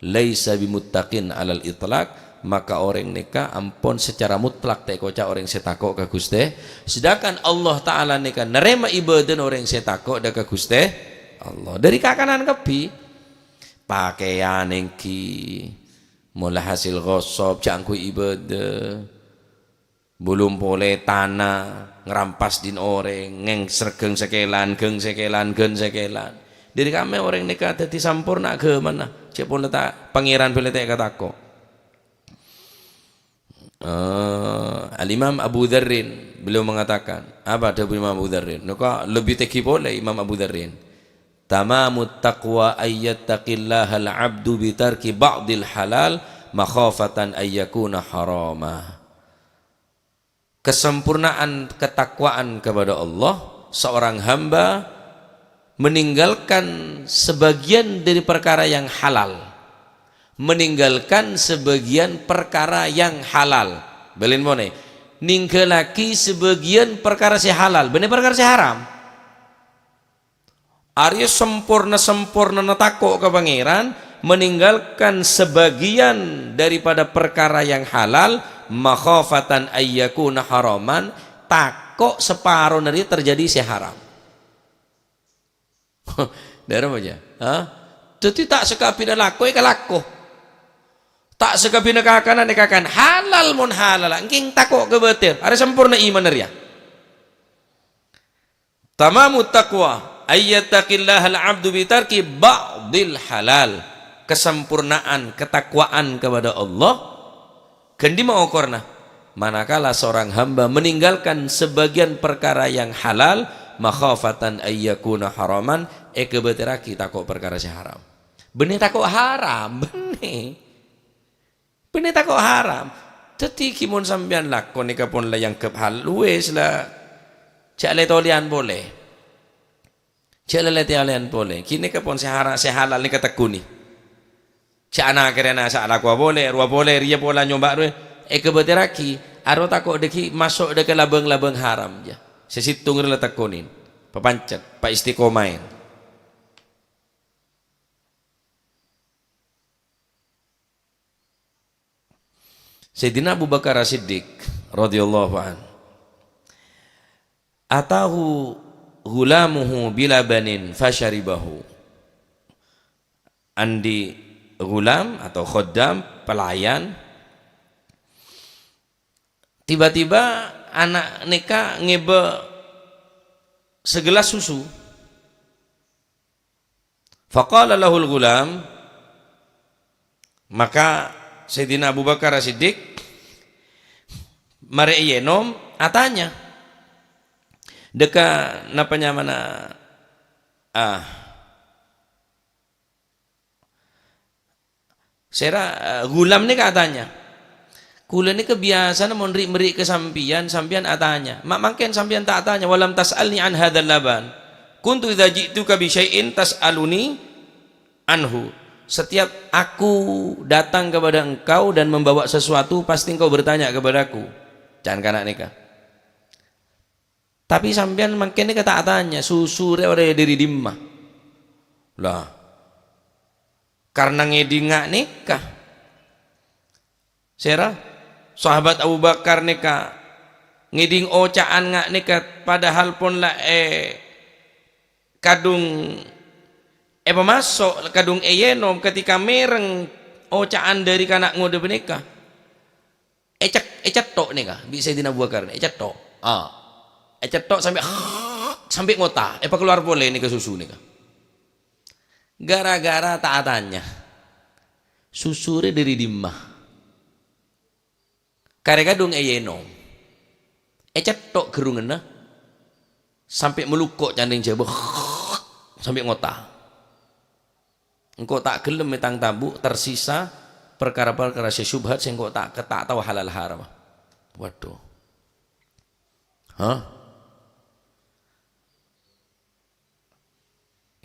laisa bimuttaqin alal itlaq, maka orèng nèka ampon secara mutlak ta' èkoca' orèng sè tako' ka Ghustè. Sedangkan Allah Ta'ala nèka narèma ibâdâna orèng sè tako' dâ' ka Ghustè Allah. Dâri kakanan kabbhi. Pakèyan ènggi, mola hasil ghasab, jhâ' angghuy ibâdâ. Bulum polè tana, ngrampas dhin orèng, ngèng srèghâng sakèlan, ghâng sakèlan, ghân sakèlan. Dâri kamè orèng nèka dhâddhi samporna aghâmana, jhâ' polè ta-, Pangèran polè ta' èkatako'. Eh, Al-Imam Abu Dzarrin, beliau mengatakan, apa dhâbu Imam Abu Dzarrin? Nèka lebbi tèngghi polè Imam Abu Dzarrin. "Tamamut taqwa ayyattaqillahal abdu bitarki ba'dil halal makhafatan ayyakuna harama." Kesempurnaan ketakwaan kepada Allah, seorang hamba meninggalkan sebagian dari perkara yang halal. Meninggalkan sebagian perkara yang halal. Bâlin monè, ninggalaghi sebagian perkara sè halal, bânnè perkara sè haram. Arèya samporna-sampornana tako' ka Pangèran, meninggalkan sebagian daripada perkara yang halal, makhafatan ayyakuna haraman, tako' saparona rèya terjadi sè haram. Dhârem aja, ha? Dhâddhi ta' sakabinna lako èkalako. Ta' sakabinna kakanan èkakan. Halal mon halal, èngkèng tako' kabâtèr. Arèya samporna imanna rèya. Tamamut taqwa, ayyattaqillahal abdu bitarki ba'dil halal. Kesempurnaan ketakwaan kepada Allah, ghân dimma okorna? Manakala seorang hamba meninggalkan sebagian perkara yang halal, makhafatan ayyakuna haraman, èkabâtèrraghi tako' parkara sè haram. Bânnè tako' haram, bânnè. Bânnè tako' haram. Dhâddhi, ghi mon sampèyan lakon nèka pon la èangghep halal, wes la, jhâ' lè-tolèyan polè. Jhâ' lè-tolèyan polè. Ghi nèka pon sè hara-, sè halal nèka tekuni. Jhâ' ana' kèrèna sè alakowa polè, rowa polè, rèya pola nyoba rowa. Èkabâtèrraghi, aro tako' dhâggi' maso' dhâ' ka labâng-labâng haram, jhâ'. Sè sèttong rè la tekonin. Papancet, paistiqomahin. Sayyidina Abu Bakar As-Siddiq radhiyallahu anhu, atahu ghulamuhu bilabanin fasyaribahu. Andi' ghulam atau khaddam, pelayan, tiba-tiba ana' nèka ngèbâ sagelas susu. Faqala lahul ghulam, maka Sayyidina Abu Bakar As-Siddiq marè èènom, atanya, "Dhâ' ka napa nyamana, ah, sèra, eh, ghulam nèka atanya?" "Kaulâ nèka biyasana mon ri'-mèrri' ka sampèyan, sampèyan atanya. Ma' mangkèn sampèyan ta' atanya, walam tas'alni an hadzal laban. Kuntu idza ji'tuka bi syai'in tas'aluni anhu. Setiap aku datang kepada engkau dan membawa sesuatu, pasti engkau bertanya kepadaku." Can kana' nèka. Tapè sampèyan mangkèn nèka ta' atanya, susu rè orèng dâri dimma? Lah, karna ngèdhing nga' nèka. Sèra, Sahabat Abu Bakar nèka ngèdhing oca'an nga' nèka, padahal pon la è kadhung Èpamaso' kadhung èyènom ketika mèreng oca'an dhâri kana' ngodâ panèka. Ècet-, ècetto' nèka, bi' Sayyidina Abu Bakar, ècetto'. Ah. Ècetto' sampè', sampè' ngota, èpakalowar polè nèka susu nèka. Gara-gara ta' atanya, susu rè dhâri dimma? Karè kadhung èyènom. Ècetto' ghârrunganna, sampè' malukko' candhing jhâbâ, sampè' ngota. Engko' ta' ghellem mètang tabu', tersisa parkara-parkara sè syubhat sè engko' ta', ta' tao halal haram. Waduh. Hah?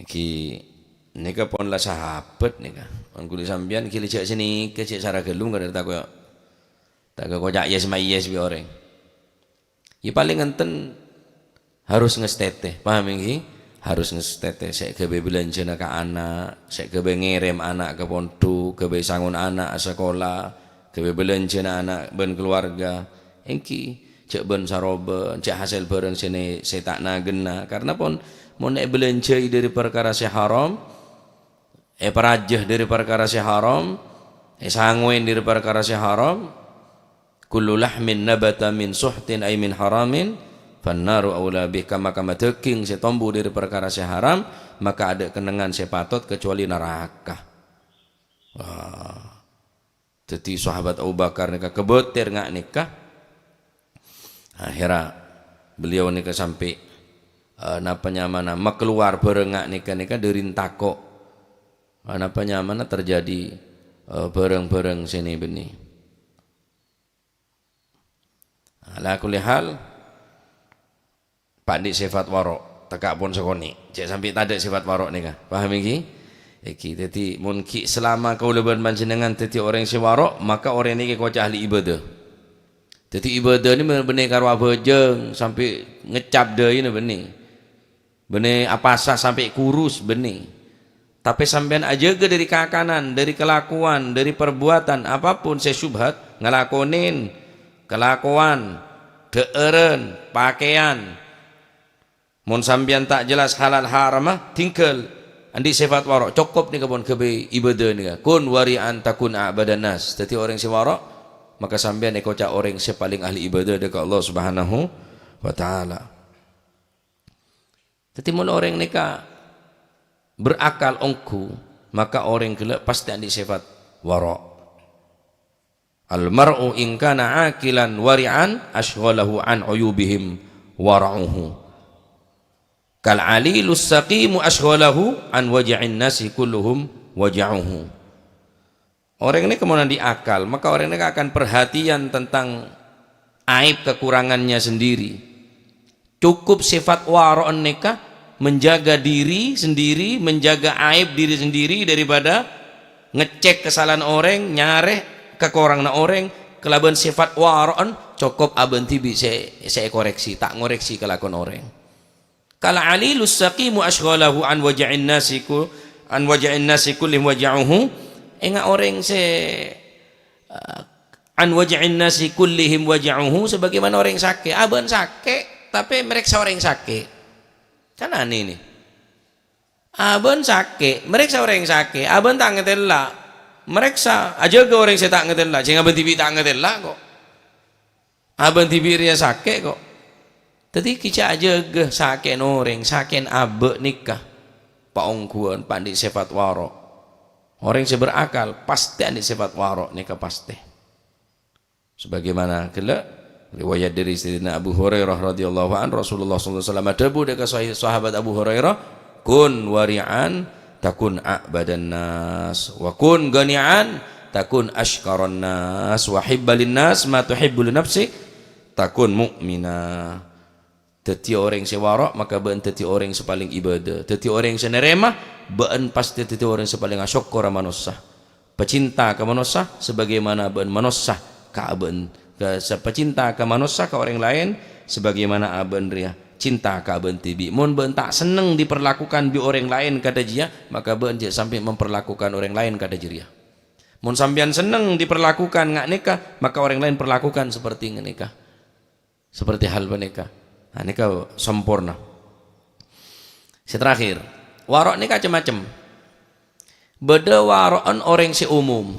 Èngghi nèka pon la sahabat nèka. Mon kulâ sampèyan ghi' la jhâ' sè nèka, jhâ' sara ghâllu kan ta' koyo, ta' koyo koca' yes ma yes bi' orèng. Ya palèng enten harus ngastètè, paham èngghi? Harus ngastètè, sè ghâbây bâlânjhâna ka ana', sè ghâbây ngèrèm ana' ka pondhuk, ghâbây sangon ana' asakola, ghâbây bâlânjhâna ana' bân kalowarga, èngghi, jhâ' bân-sarobân, jhâ' hasèl bhârâng sè nè-, sè ta' naghânna. Karna pon, mon èbâlânjhâi dhâri parkara sè haram, èparajâ dhâri parkara sè haram, èsangowè dhâri parkara sè haram, "Kullu lahmin nabata min suhtin ay min haramin, fannaru aula bih." Kamma-kamma dâging sè tombu dhâri parkara sè haram, maka adâ' kennengngan sè patot kacuali naraka. Wah. Dhâddhi, sahabat Abu Bakar nèka kabâtèr nga' nèka. Akhèrra beliau nèka sampè', eh, napa nyamana makalowar bhârâng nga' nèka, nèka dhâri tako'. Eh, napa nyamana terjadi, eh, bhârâng-bhârâng sè nè-bânnè. Ala kulli hal, pa' andi' sèfat waro', tekka' pon sakonè'. Jhâ' sampè' tadâ' sèfat waro' nèka. Paham èngghi? Èngghi. Dhâddhi, mon ghi' salama kaulâ bân panjhennengngan dhâddhi orèng sè waro', maka orèng nèka èkoca' ahli ibadah. Dhâddhi, ibadah nè bânnè karo abhâjâng, sampè' ngeccap dâina bânnè. Bânnè apasa sampè' kurus, bânnè. Tapè sampèyan ajâgâ dhâri kakanan, dhâri kalakowan, dhâri parbuwâdhân, apapun sè syubhat, ngalakonè, kalakowan, dhâ'ârân, pakèyan. Mon sampèyan ta' jelas halal haramma, tinggal. Andi' sèfat waro', cokop nèka pon ghâbây ibadah nèka. Kun wari'an takun a'badan nas. Dhâddhi orèng sè waro', maka sampèyan èkoca' orèng sè palèng ahli ibadah dâ' ka Allah Subhanahu wa Ta'ala. Dhâddhi, mon orèng nèka berakal ongghu, maka orèng ghellâ' pastè andi' sèfat waro'. "Al mar'u in kana aqilan wari'an asyghalahu an uyubihim wara'uhu. Kal alilus saqimu asyghalahu an waja'in nasi kulluhum waja'uhu." Orèng nèka mon andi' akal, maka orèng nèka akan perhatian tentang aib kekurangannya sendiri. Cukup sèfat waro'en nèka menjaga diri sendiri, menjaga aib diri sendiri daripada ngecek kesalahan orèng, nyarè kakoranganna orèng, kalabân sèfat waro'en cokop abâ'na dhibi' sè, sè èkorèksi, ta' ngorèksi kalakowan orèng. Kal alilus saqimu asyghalahu an waja'in nasi ku-, an waja'in nasi kullihim waja'uhu. Enga' orèng sè, eh, an waja'in nasi kullihim waja'uhu, sebagaimana orèng sakè'. Abâ'na sakè', tapè marèksa orèng sakè'. Kan anè, nè. Abâ'na sakè', marèksa orèng sakè'. Abâ'na ta' ngatèla', marèksa, ajâgâ orèng sè ta' ngatèla'. Jhâ' abâ'na dhibi' ta' ngatèla', kok. Abâ'na dhibi' rèya sakè', kok. Dhâddhi, ghi' jhâ' ajâgâ sakè'na orèng, sakè'na abâ' nèka. Paongghuwân, pa' andi' sèfat waro'. Orèng sè berakal, pastè andi' sèfat waro' nèka pastè. Sebagaimana ghellâ' riwayat dhâri Sayyidina Abu Hurairah radhiyallahu anhu, Rasulullah sallallahu alaihi wasallam adhâbu dâ' ka sahih-, sahabat Abu Hurairah, "Kun wari'an takun a'badan nas, wa kun ghani'an takun asykaran nas, wa hibba lin nas ma tuhibbu li nafsik, takun mu'mina." Dhâddhi orèng sè waro', maka bâ'na dhâddhi orèng sè palèng ibadah. Dhâddhi orèng sè narèma, bâ'na pastè dhâddhi orèng sè palèng asokkora manossa. Pecinta ka manossa sebagaimana bâ'na manossa ka abâ'na, ka, se-, pecinta ka manossa ka orèng laèn sebagaimana abâ'na rèya cinta ka abâ'na dhibi'. Mon bâ'na ta' senneng diperlakukan bi' orèng laèn kadhâ' jiyâ, maka bâ'na jhâ' sampè' memperlakukan orèng laèn kadhâ' jârèya. Mon sampèyan senneng diperlakukan nga' nèka, maka orèng laèn perlakukan seperti nga' nèka. Seperti hal panèka. Nah, nèka samporna. Sè terakhir, waro' nèka cem-macem. Bâdâ waro'en orèng sè umum.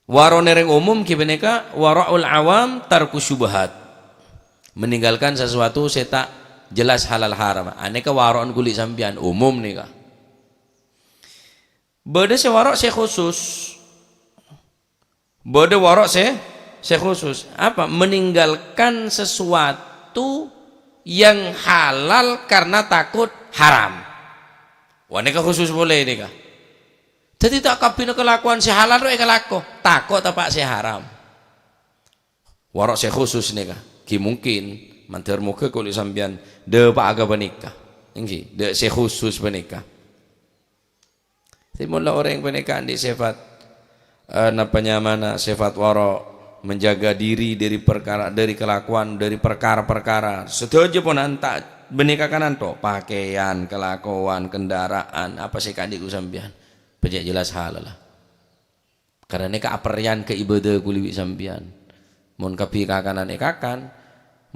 Waro'na orèng umum ghi panèka wara'ul awam tarkus syubhat. Meninggalkan sesuatu sè ta' jelas halal haram. Anèka waro'en kulâ sampèyan, umum nèka. Bâdâ sè waro' sè khusus. Bâdâ waro' sè, sè khusus. Apa? Meninggalkan sesuatu yang halal karena takut haram. Wah, nèka khusus polè nèka. Dhâddhi ta' kabbhina kalakowan sè halal rowa èkalako, tako' tapa' sè haram. Waro' sè khusus nèka. Ghi mungkin, mandhâr moghâ kulâ sampèyan dâpa'a ka panèka. Èngghi, dâ' sè khusus panèka. Sè mola orèng panèka andi' sèfat, eh, napa nyamana, sèfat waro', menjaga diri dari perkara, dari kelakuan, dari perkara-perkara. Sadhâjâ pon anta' bânnè kakanan to, pakaian, kelakuan, kendaraan, apa sè ka'dinto sampèyan. Pajhât jelas halal lah. Karana nèka aperrèyan ka ibadah kulâ bi' sampèyan. Mon kabbhi kakanan èkakan,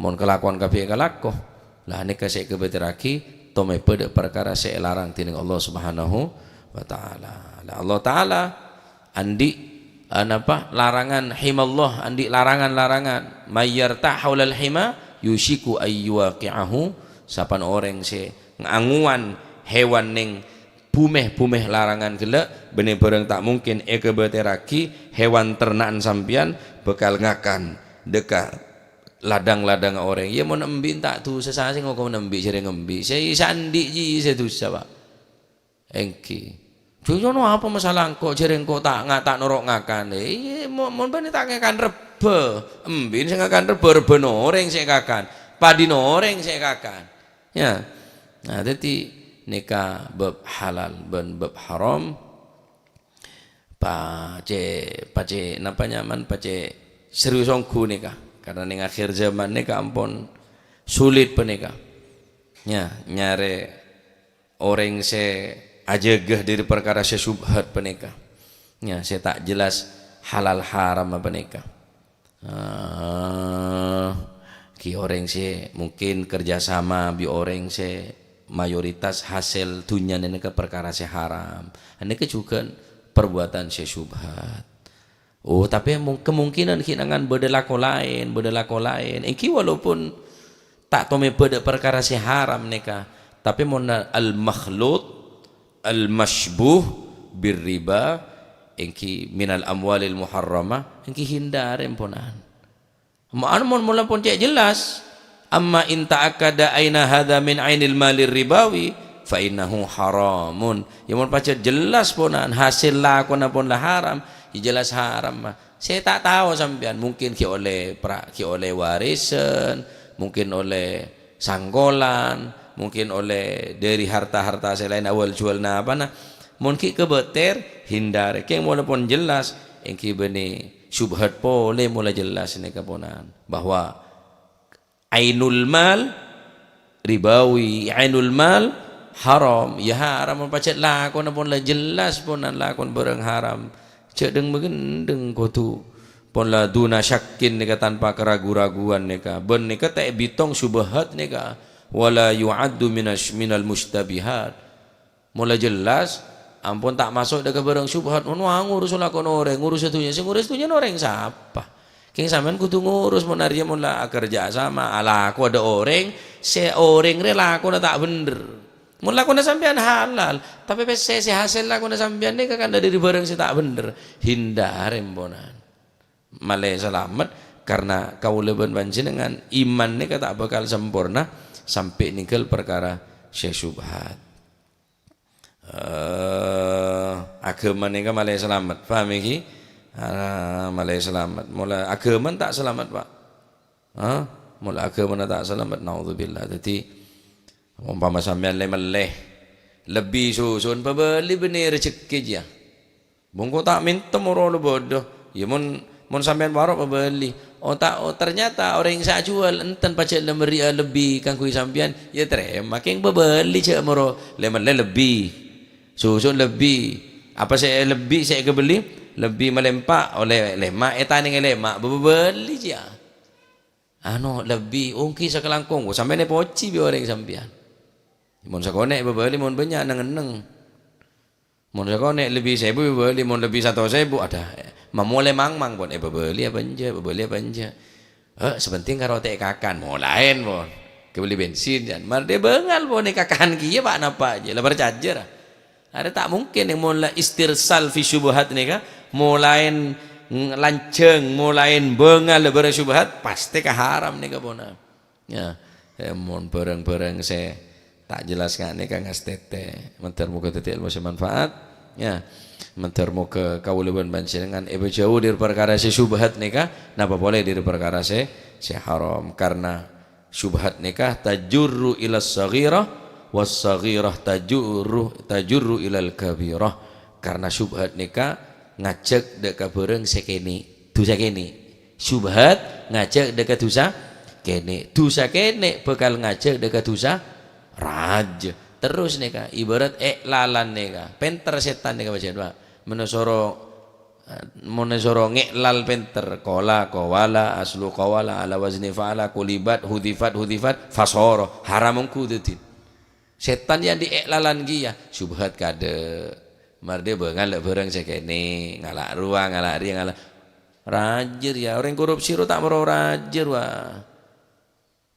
mon kalakowan kabbhi èkalako, la nèka sè èkabâtèrraghi tomèbâ dâ' parkara sè èlarang dhinèng Allah Subhanahu wa Ta'ala. La Allah Ta'ala andi', eh, napa, larangan, himallah, andi' larangan-larangan. "May yarta' haulal hima yushiku ay yuwaqi'ahu," sapan orèng sè ngangowan hèwan nèng bumè-bumè larangan ghellâ', bânnè bhârâng ta' mungkin èkabâtèrraghi hèwan terna'an sampèyan bhâkal ngakan dâ' ka ladhâng-ladhângnga orèng. Iyâ, mon embi' ta' dhusa, sapa sè ngokom embi' jârèya ngembi'? Sè, sè andi' jiyâ sè dhusa, Pak. Èngghi. Jârèya apa masalah engko', jârèya engko' ta' nga-, ta' noro' ngakan? Iyâ, mon, mon bânnè ta' ngakan rebbhâ, embi' sè ngakan rebbhâ, rebbhâna orèng sè èkakan, padina orèng sè èkakan. Ya. Nah, dhâddhi nèka bab halal bân bab haram. Pacè', pacè' napa nyamana, pacè' serius ongghu nèka. Karena nèng akhir zaman nèka ampon sulit panèka. Ya, nyarè orèng sè ajâgâ dâri parkara sè syubhat panèka. Ya, sè ta' jelas halal haram panèka. Eh, ghi orèng sè mungkin kerja sama bi' orèng sè mayoritas hasil dhunnyana nèka parkara sè haram. Nèka jhughân perbuatan sè syubhat. Oh, tapè mung-, kemungkinan ghi' nangan bâdâ lako laèn, bâdâ lako laèn. Èngghi walaupun ta' tomèbâ dâ' parkara sè haram nèka, tapè mon al-makhlut, al-masybuh bir riba, èngghi minal amwalil muharramah, èngghi hindari, emponan. Ma'an mon mola pon cè' jelas, "Amma in ta'akkada aina hadza min ainil malir ribawi, fa innahu haramun." Ya, mon pajhât jelas ponan, hasil lakona pon la haram, ya jelas haram, mah. Sè ta' tao sampèyan, mungkin ghi' ollè pra-, ghi' ollè warisan, mungkin ollè sangkolan, mungkin ollè dâri harta-harta sè laèn awal juwal napana. Mon ghi' kabâter, hindari. Kèng mon pon jelas, èngghi bânnè syubhat polè mola jelas nèka ponan, bahwa ainul mal ribawi, ainul mal haram, ya haram, pajhât lakona pon la jelas ponan lakon bhârâng haram. Jhâ' dhâng-maghândhâng kodhu pon la duna syakkin nèka tanpa keragu-raguan nèka. Bân nèka ta' èbitong syubhat nèka. Wala yu'addu minas-, minal mustabihat. Mola jelas, ampon ta' maso' dâ' ka bhârâng syubhat. Ono ngurus lakon orèng, ngurus dhunnya. Sè ngurus dhunnya orèng sapa? Kèng sampèyan kodhu ngurus mon arèya mon la akerja sama, alako dâ' orèng, sè orèng rè lakona ta' bhendher. Mon lakona sampèyan halal, tapè pèssè sè hasil lakona sampèyan nèka kan dâri bhârâng sè ta' bhendher, hindari emponan. Malè salamet, karna kaulâ bân panjhennengan iman nèka ta' bhâkal samporna sampè' nèngghâl parkara sè syubhat. Eh, aghâma nèka malè salamet. Paham, èngghi? Ah, malè salamet. Mola aghâmana ta' salamet, Pak. Hah? Mola aghâmana ta' salamet, naudzubillah. Dhâddhi, ompama sampèyan lè-mellè, lebbi susun, pabâli bânnè rejekkè, jiyâ. Bungko ta' mèntem oro la bâdâ. Ya, mon, mon sampèyan waro' pabâli. Oh, ta', oh, ternyata orèng sè ajuwâl enten pajhât la mèrri'â lebbi kaangghuy sampèyan, ya tarèma, kèng pabâli jhâ' moro lè-mellè lebbi. Susun lebbi. Apa sè lebbi sè èkabelli? Lebbi malè empa', ollè lèma' ètanèngè lèma', pabâli jiyâ. Ano, lebbi, ongghi sakalangkong, sampèyan èpojhi bi' orèng sampèyan. Mon sakonè' èpabâli, mon bânnya' neng-enneng. Mon sakonè' lebbi sèbu èbâli, mon lebbi satos èbu, adâ, mamolè mangmang pon, èbâbâli apa enjâ', èbâbâli apa enjâ'. Eh, sè pentèng karo ta' èkakan, molaèn pon. Kèbâli bensin, jân. Marè bângal pon èkakan kèya, pa' napa jâ, la parcajâ, ra. Arè ta' mungkin, mon la istirsal fi syubhat nèka, molaèn ng-, lanjhâng, molaèn bângal bârâng syubhat, pastè ka haram nèka pona. Ya, eh, mon bârâng-bârâng sè ta' jelas nga' nèka ngastètè. Mandhâr moghâ dhâddhi èlmo sè manfaat. Ya, mandhâr moghâ kaulâ bân panjhennengan èpajhâu dhâri parkara sè syubhat nèka, napa polè dhâri parkara sè, sè haram. Karna syubhat nèka tajurru ila shaghirah, was shaghirah tajurru, tajurru ilal kabirah. Karna syubhat nèka ngajhâk dhâ' ka bârâng sè kènè', dhusa kènè'. Syubhat ngajhâk dhâ' ka dhusa kènè'. Dhusa kènè' bhâkal ngajhâk dhâ' ka dhusa rajâ. Terros nèka, ibarat è'lalan nèka. Pènter sètan nèka, bâjâna, Pa'. Mon èsoro, mon èsoro ngè'lal pènter. Qala, qawala, aslu qawala, ala wazni fa'ala, qulibat, hudzifat, hudzifat, fasara. Haram ongghu dhâddhi. Sètan yâ andi' è'lalan kèya, syubhat kadâ'. Marè bângal la bârâng sè kènè', ngala' rowa, ngala' rèya, ngala'. Rajâ rèya, orèng korupsi ro ta' moro rajâ rowa.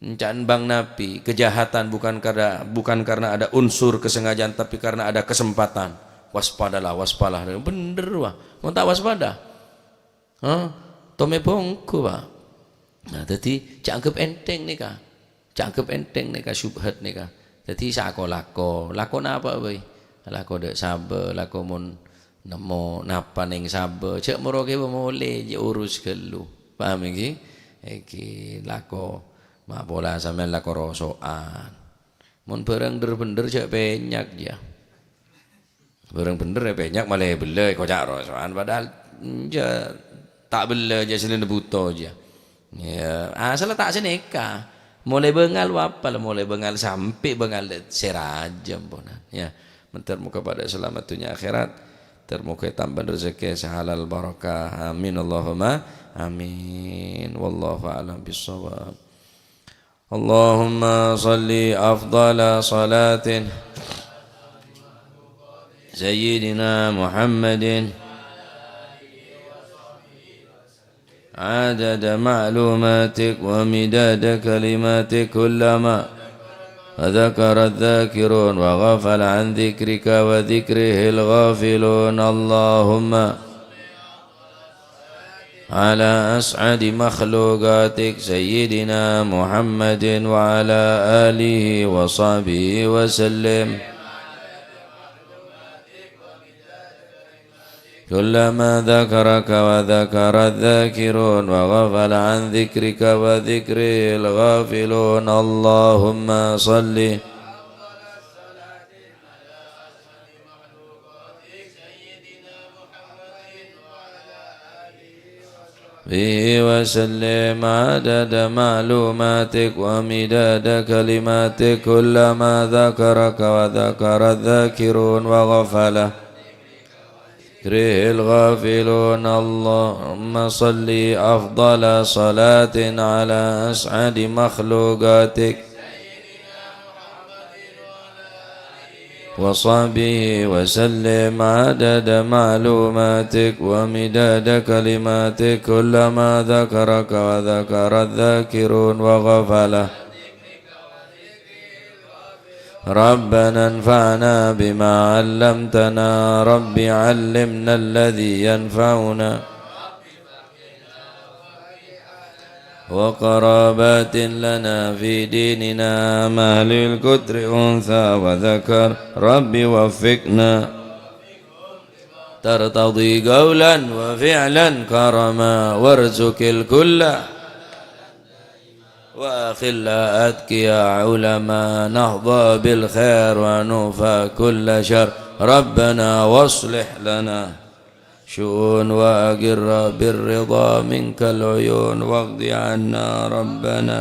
Enca'na bang nabi, kejahatan bukan karena, bukan karena ada unsur kesengajaan, tapi karena ada kesempatan. Waspadalah, waspadalah. Bhendher rowa. Mon ta' waspada. Hah? Tomè bongko, Pa'. Nah, dhâddhi jhâ' anggep ènthèng nèka. Jhâ' anggep ènthèng nèka, syubhat nèka. Dhâddhi sako-lako. Lako napa bhâi? Lako dhâ' sabâ, lako mon nemmo napa neng sabâ. Jhâ' moro kèbâ molè, jhâ' urus ghâllu. Paham ènggi? Ènggi lako ma' pola sampèyan lako roso'an. Mon bârâng dhâr-bhendher jhâ' pènyak, jâ. Bârâng bhendher èpènyak, malè bellâ, èkoca' roso'an, padahal, jâ, ta' bellâ, jâ, sèlèna bhuto, jâ. Yâ, asalla ta' sanèka. Molè bângal wapal, molè bângal sampè' bângal sè rajâ, amponan. Yâ, mandhâr moghâ padâ salamet dhunnya akhèrat. Mandhâr moghâ ètambâ rejhekkè sè halal barokah. Amin, Allahumma amin. Wallahu a'lam bissawab. اللهم صل أفضل صلاة سيدنا محمد عدد معلوماتك ومداد كلماتك، كلما ذكر الذاكرون وغفل عن ذكرك وذكره الغافلون. اللهم على أسعد مخلوقاتك سيدنا محمد وعلى آله وصحبه وسلم. كلما ذكرك وذكر الذاكرون وغفل عن ذكرك وذكره الغافلون. اللهم صل به وسلم عدد معلوماتك ومداد كلماتك، كلما ذكرك وذكر الذاكرون وغفل ذكره الغافلون. اللهم صل أفضل صلاة على أسعد مخلوقاتك وصحبه وسلم عدد معلوماتك ومداد كلماتك، كلما ذكرك وذكر الذاكرون وغفل. ربنا انفعنا بما علمتنا، رب علمنا الذي ينفعنا، وقرابات لنا في ديننا مع أهل القدر أنثى وذكر. رب وفقنا ترتضي قولا وفعلا كرما، وارزق الكل وأخلاء أتقياء علماء، نحظى بالخير ونوفى كل شر. ربنا واصلح لنا شؤون وأقر بالرضا منك العيون، واقض عنا ربنا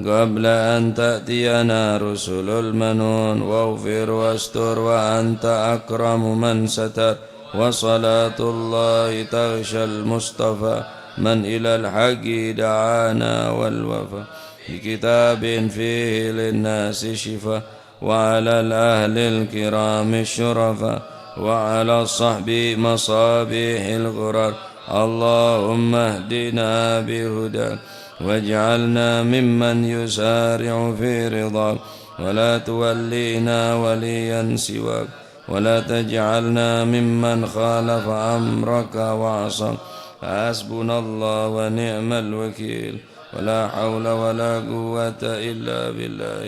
قبل أن تأتينا رسل المنون، واغفر واستر وأنت أكرم من ستر، وصلاة الله تغشى المصطفى من إلى الحق دعانا والوفا، بكتاب فيه للناس شفاء، وعلى الأهل الكرام الشرفاء، وعلى الصحب مصابيح الغرر. اللهم اهدنا بهداك، واجعلنا ممن يسارع في رضاك، ولا تولينا وليا سواك، ولا تجعلنا ممن خالف أمرك وعصاك. حسبنا الله ونعم الوكيل، ولا حول ولا قوة إلا بالله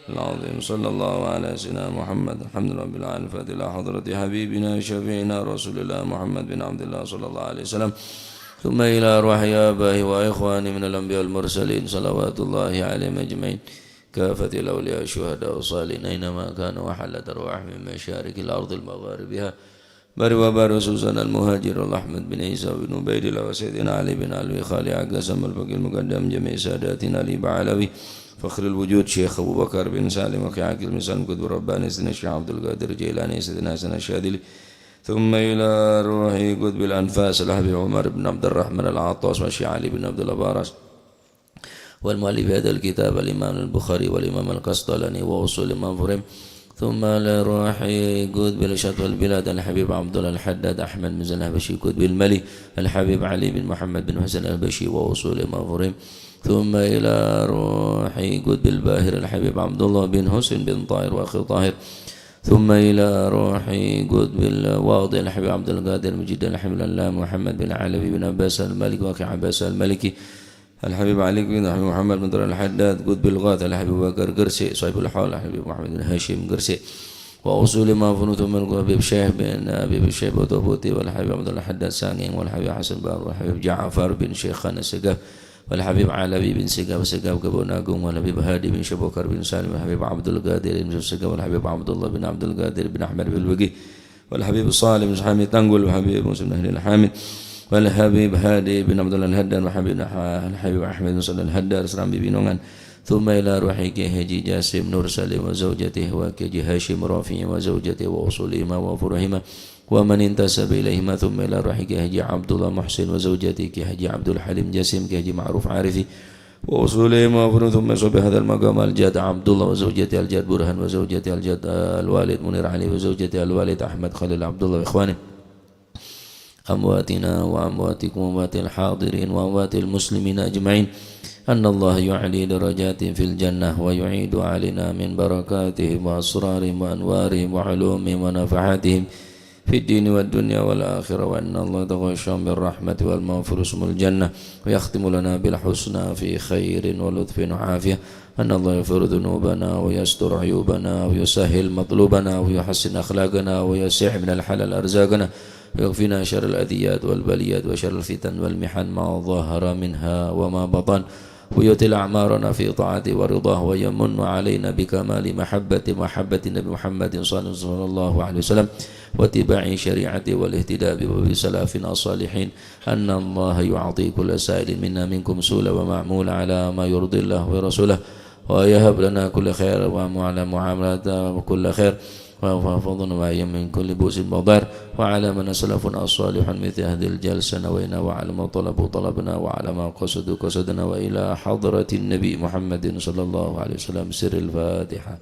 العظيم. صلى الله على سيدنا محمد. الحمد لله رب العالمين. الفاتحة إلى حضرة حبيبنا شفيعنا رسول الله محمد بن عبد الله صلى الله عليه وسلم. ثم إلى أرواح آبائه وإخوانه من الأنبياء والمرسلين، صلوات الله عليهم أجمعين. كافة الأولياء الشهداء الصالحين أينما كانوا، وحلت أرواحهم من مشارق الأرض لمغاربها، بر وبحر، خصوصا المهاجر أحمد بن عيسى بن عبيد الله، وسيدنا علي بن علوي، خالي عقاسم، الفقيه المقدم جميع ساداتنا الإبا علوي، فخر الوجود شيخ أبو بكر بن سالم، وأخي عاقل بن سالم، قطب الرباني سيدنا الشيخ عبد القادر الجيلاني، سيدنا حسن الشاذلي، ثم إلى روح قطب الأنفاس الحبيب عمر بن عبد الرحمن العطاس، والشيخ علي بن عبد الله باراس، والمؤلف هذا الكتاب الإمام البخاري والإمام القسطلاني وأصول مفاهيم، ثم لروح قطب الشطح البلاد الحبيب عبد الله الحداد أحمد بن زين الحبشي قطب المالي الحبيب علي بن محمد بن حسين الحبشي وأصول مفاهيم، ثم إلى روح قطب الباهر الحبيب عبد الله بن حسين بن طاهر وأخي طاهر، ثم إلى روح قطب الواضح الحبيب عبد القادر مجيد الحبيب العلامة محمد بن علوي بن عباس المالكي وأخي عباس المالكي، الحبيب علي بن الحبيب محمد بن طارق الحداد، قطب الغوث الحبيب أبو بكر قرسي، صاحب الحول الحبيب محمد بن هاشم قرسي، وأصول مفاهيم، ثم الحبيب شيخ بن أبي شيبة طوبوتي، والحبيب عبد الله الحداد سانغينغ، والحبيب حسن بارو، والحبيب جعفر بن شيخان السقاف، والحبيب علوي بن سقاف، سقاف كبون أقوم، والحبيب هادي بن شبوكر بن سالم، والحبيب عبد القادر بن سقاف، والحبيب عبد الله بن عبد القادر بن أحمد بالبقي، والحبيب صالح بن حميد تنقل، والحبيب مسلم بن أهل الحامد، والحبيب هادي بن عبد الله الهدان، والحبيب ح-، الحبيب أحمد بن صالح الهدان، سرامبي بنونgan. ثم إلى روح كي حاجي جاسم نور سليم وزوجته، وكي حاجي هاشم رافعي وزوجته، وأصولهما وفروعهما، ومن انتسب إليهما. ثم إلى روح كي حاجي عبد الله محسن وزوجته، كي حاجي عبد الحليم جاسم، كي حاجي معروف عارفي، وأصولهما وفروعهما، ثم صوب هذا المقام الجد عبد الله وزوجته الجد برهان وزوجته الجد، آه، الوالد منير علي وزوجته الوالد أحمد خليل عبد الله وإخوانه، أمواتنا وأمواتكم وأموات الحاضرين وأموات المسلمين أجمعين، أن الله يعلي درجاتهم في الجنة ويعيد علينا من بركاتهم وأسرارهم وأنوارهم وعلومهم ونفحاتهم في الدين والدنيا والآخرة، وأن الله يتغشاهم بالرحمة والمغفرة ثم الجنة، ويختم لنا بالحسنى في خير ولطف وعافية، أن الله يغفر ذنوبنا ويستر عيوبنا ويسهل مطلوبنا ويحسن أخلاقنا ويوسع من الحلال أرزاقنا، ويكفينا شر الأذيات والبليات وشر الفتن والمحن ما ظهر منها وما بطن، ويطيل أعمارنا في طاعته ورضاه، ويمن علينا بكمال محبة، محبة النبي محمد صلى الله عليه وسلم، واتباع شريعته والاهتداء بسلفنا الصالحين، أن الله يعطي كل سائل منا منكم سؤلا ومعمولا على ما يرضي الله ورسوله، ويهب لنا كل خير ومعاملة كل خير، ويحفظنا وإياكم من كل بؤس وضر، وعلى من سلفنا الصالحون مثل هذه الجلسة نوينا، وعلى ما طلبوا طلبنا، وعلى ما قصدوا قصدنا، وإلى حضرة النبي محمد صلى الله عليه وسلم. سر الفاتحة.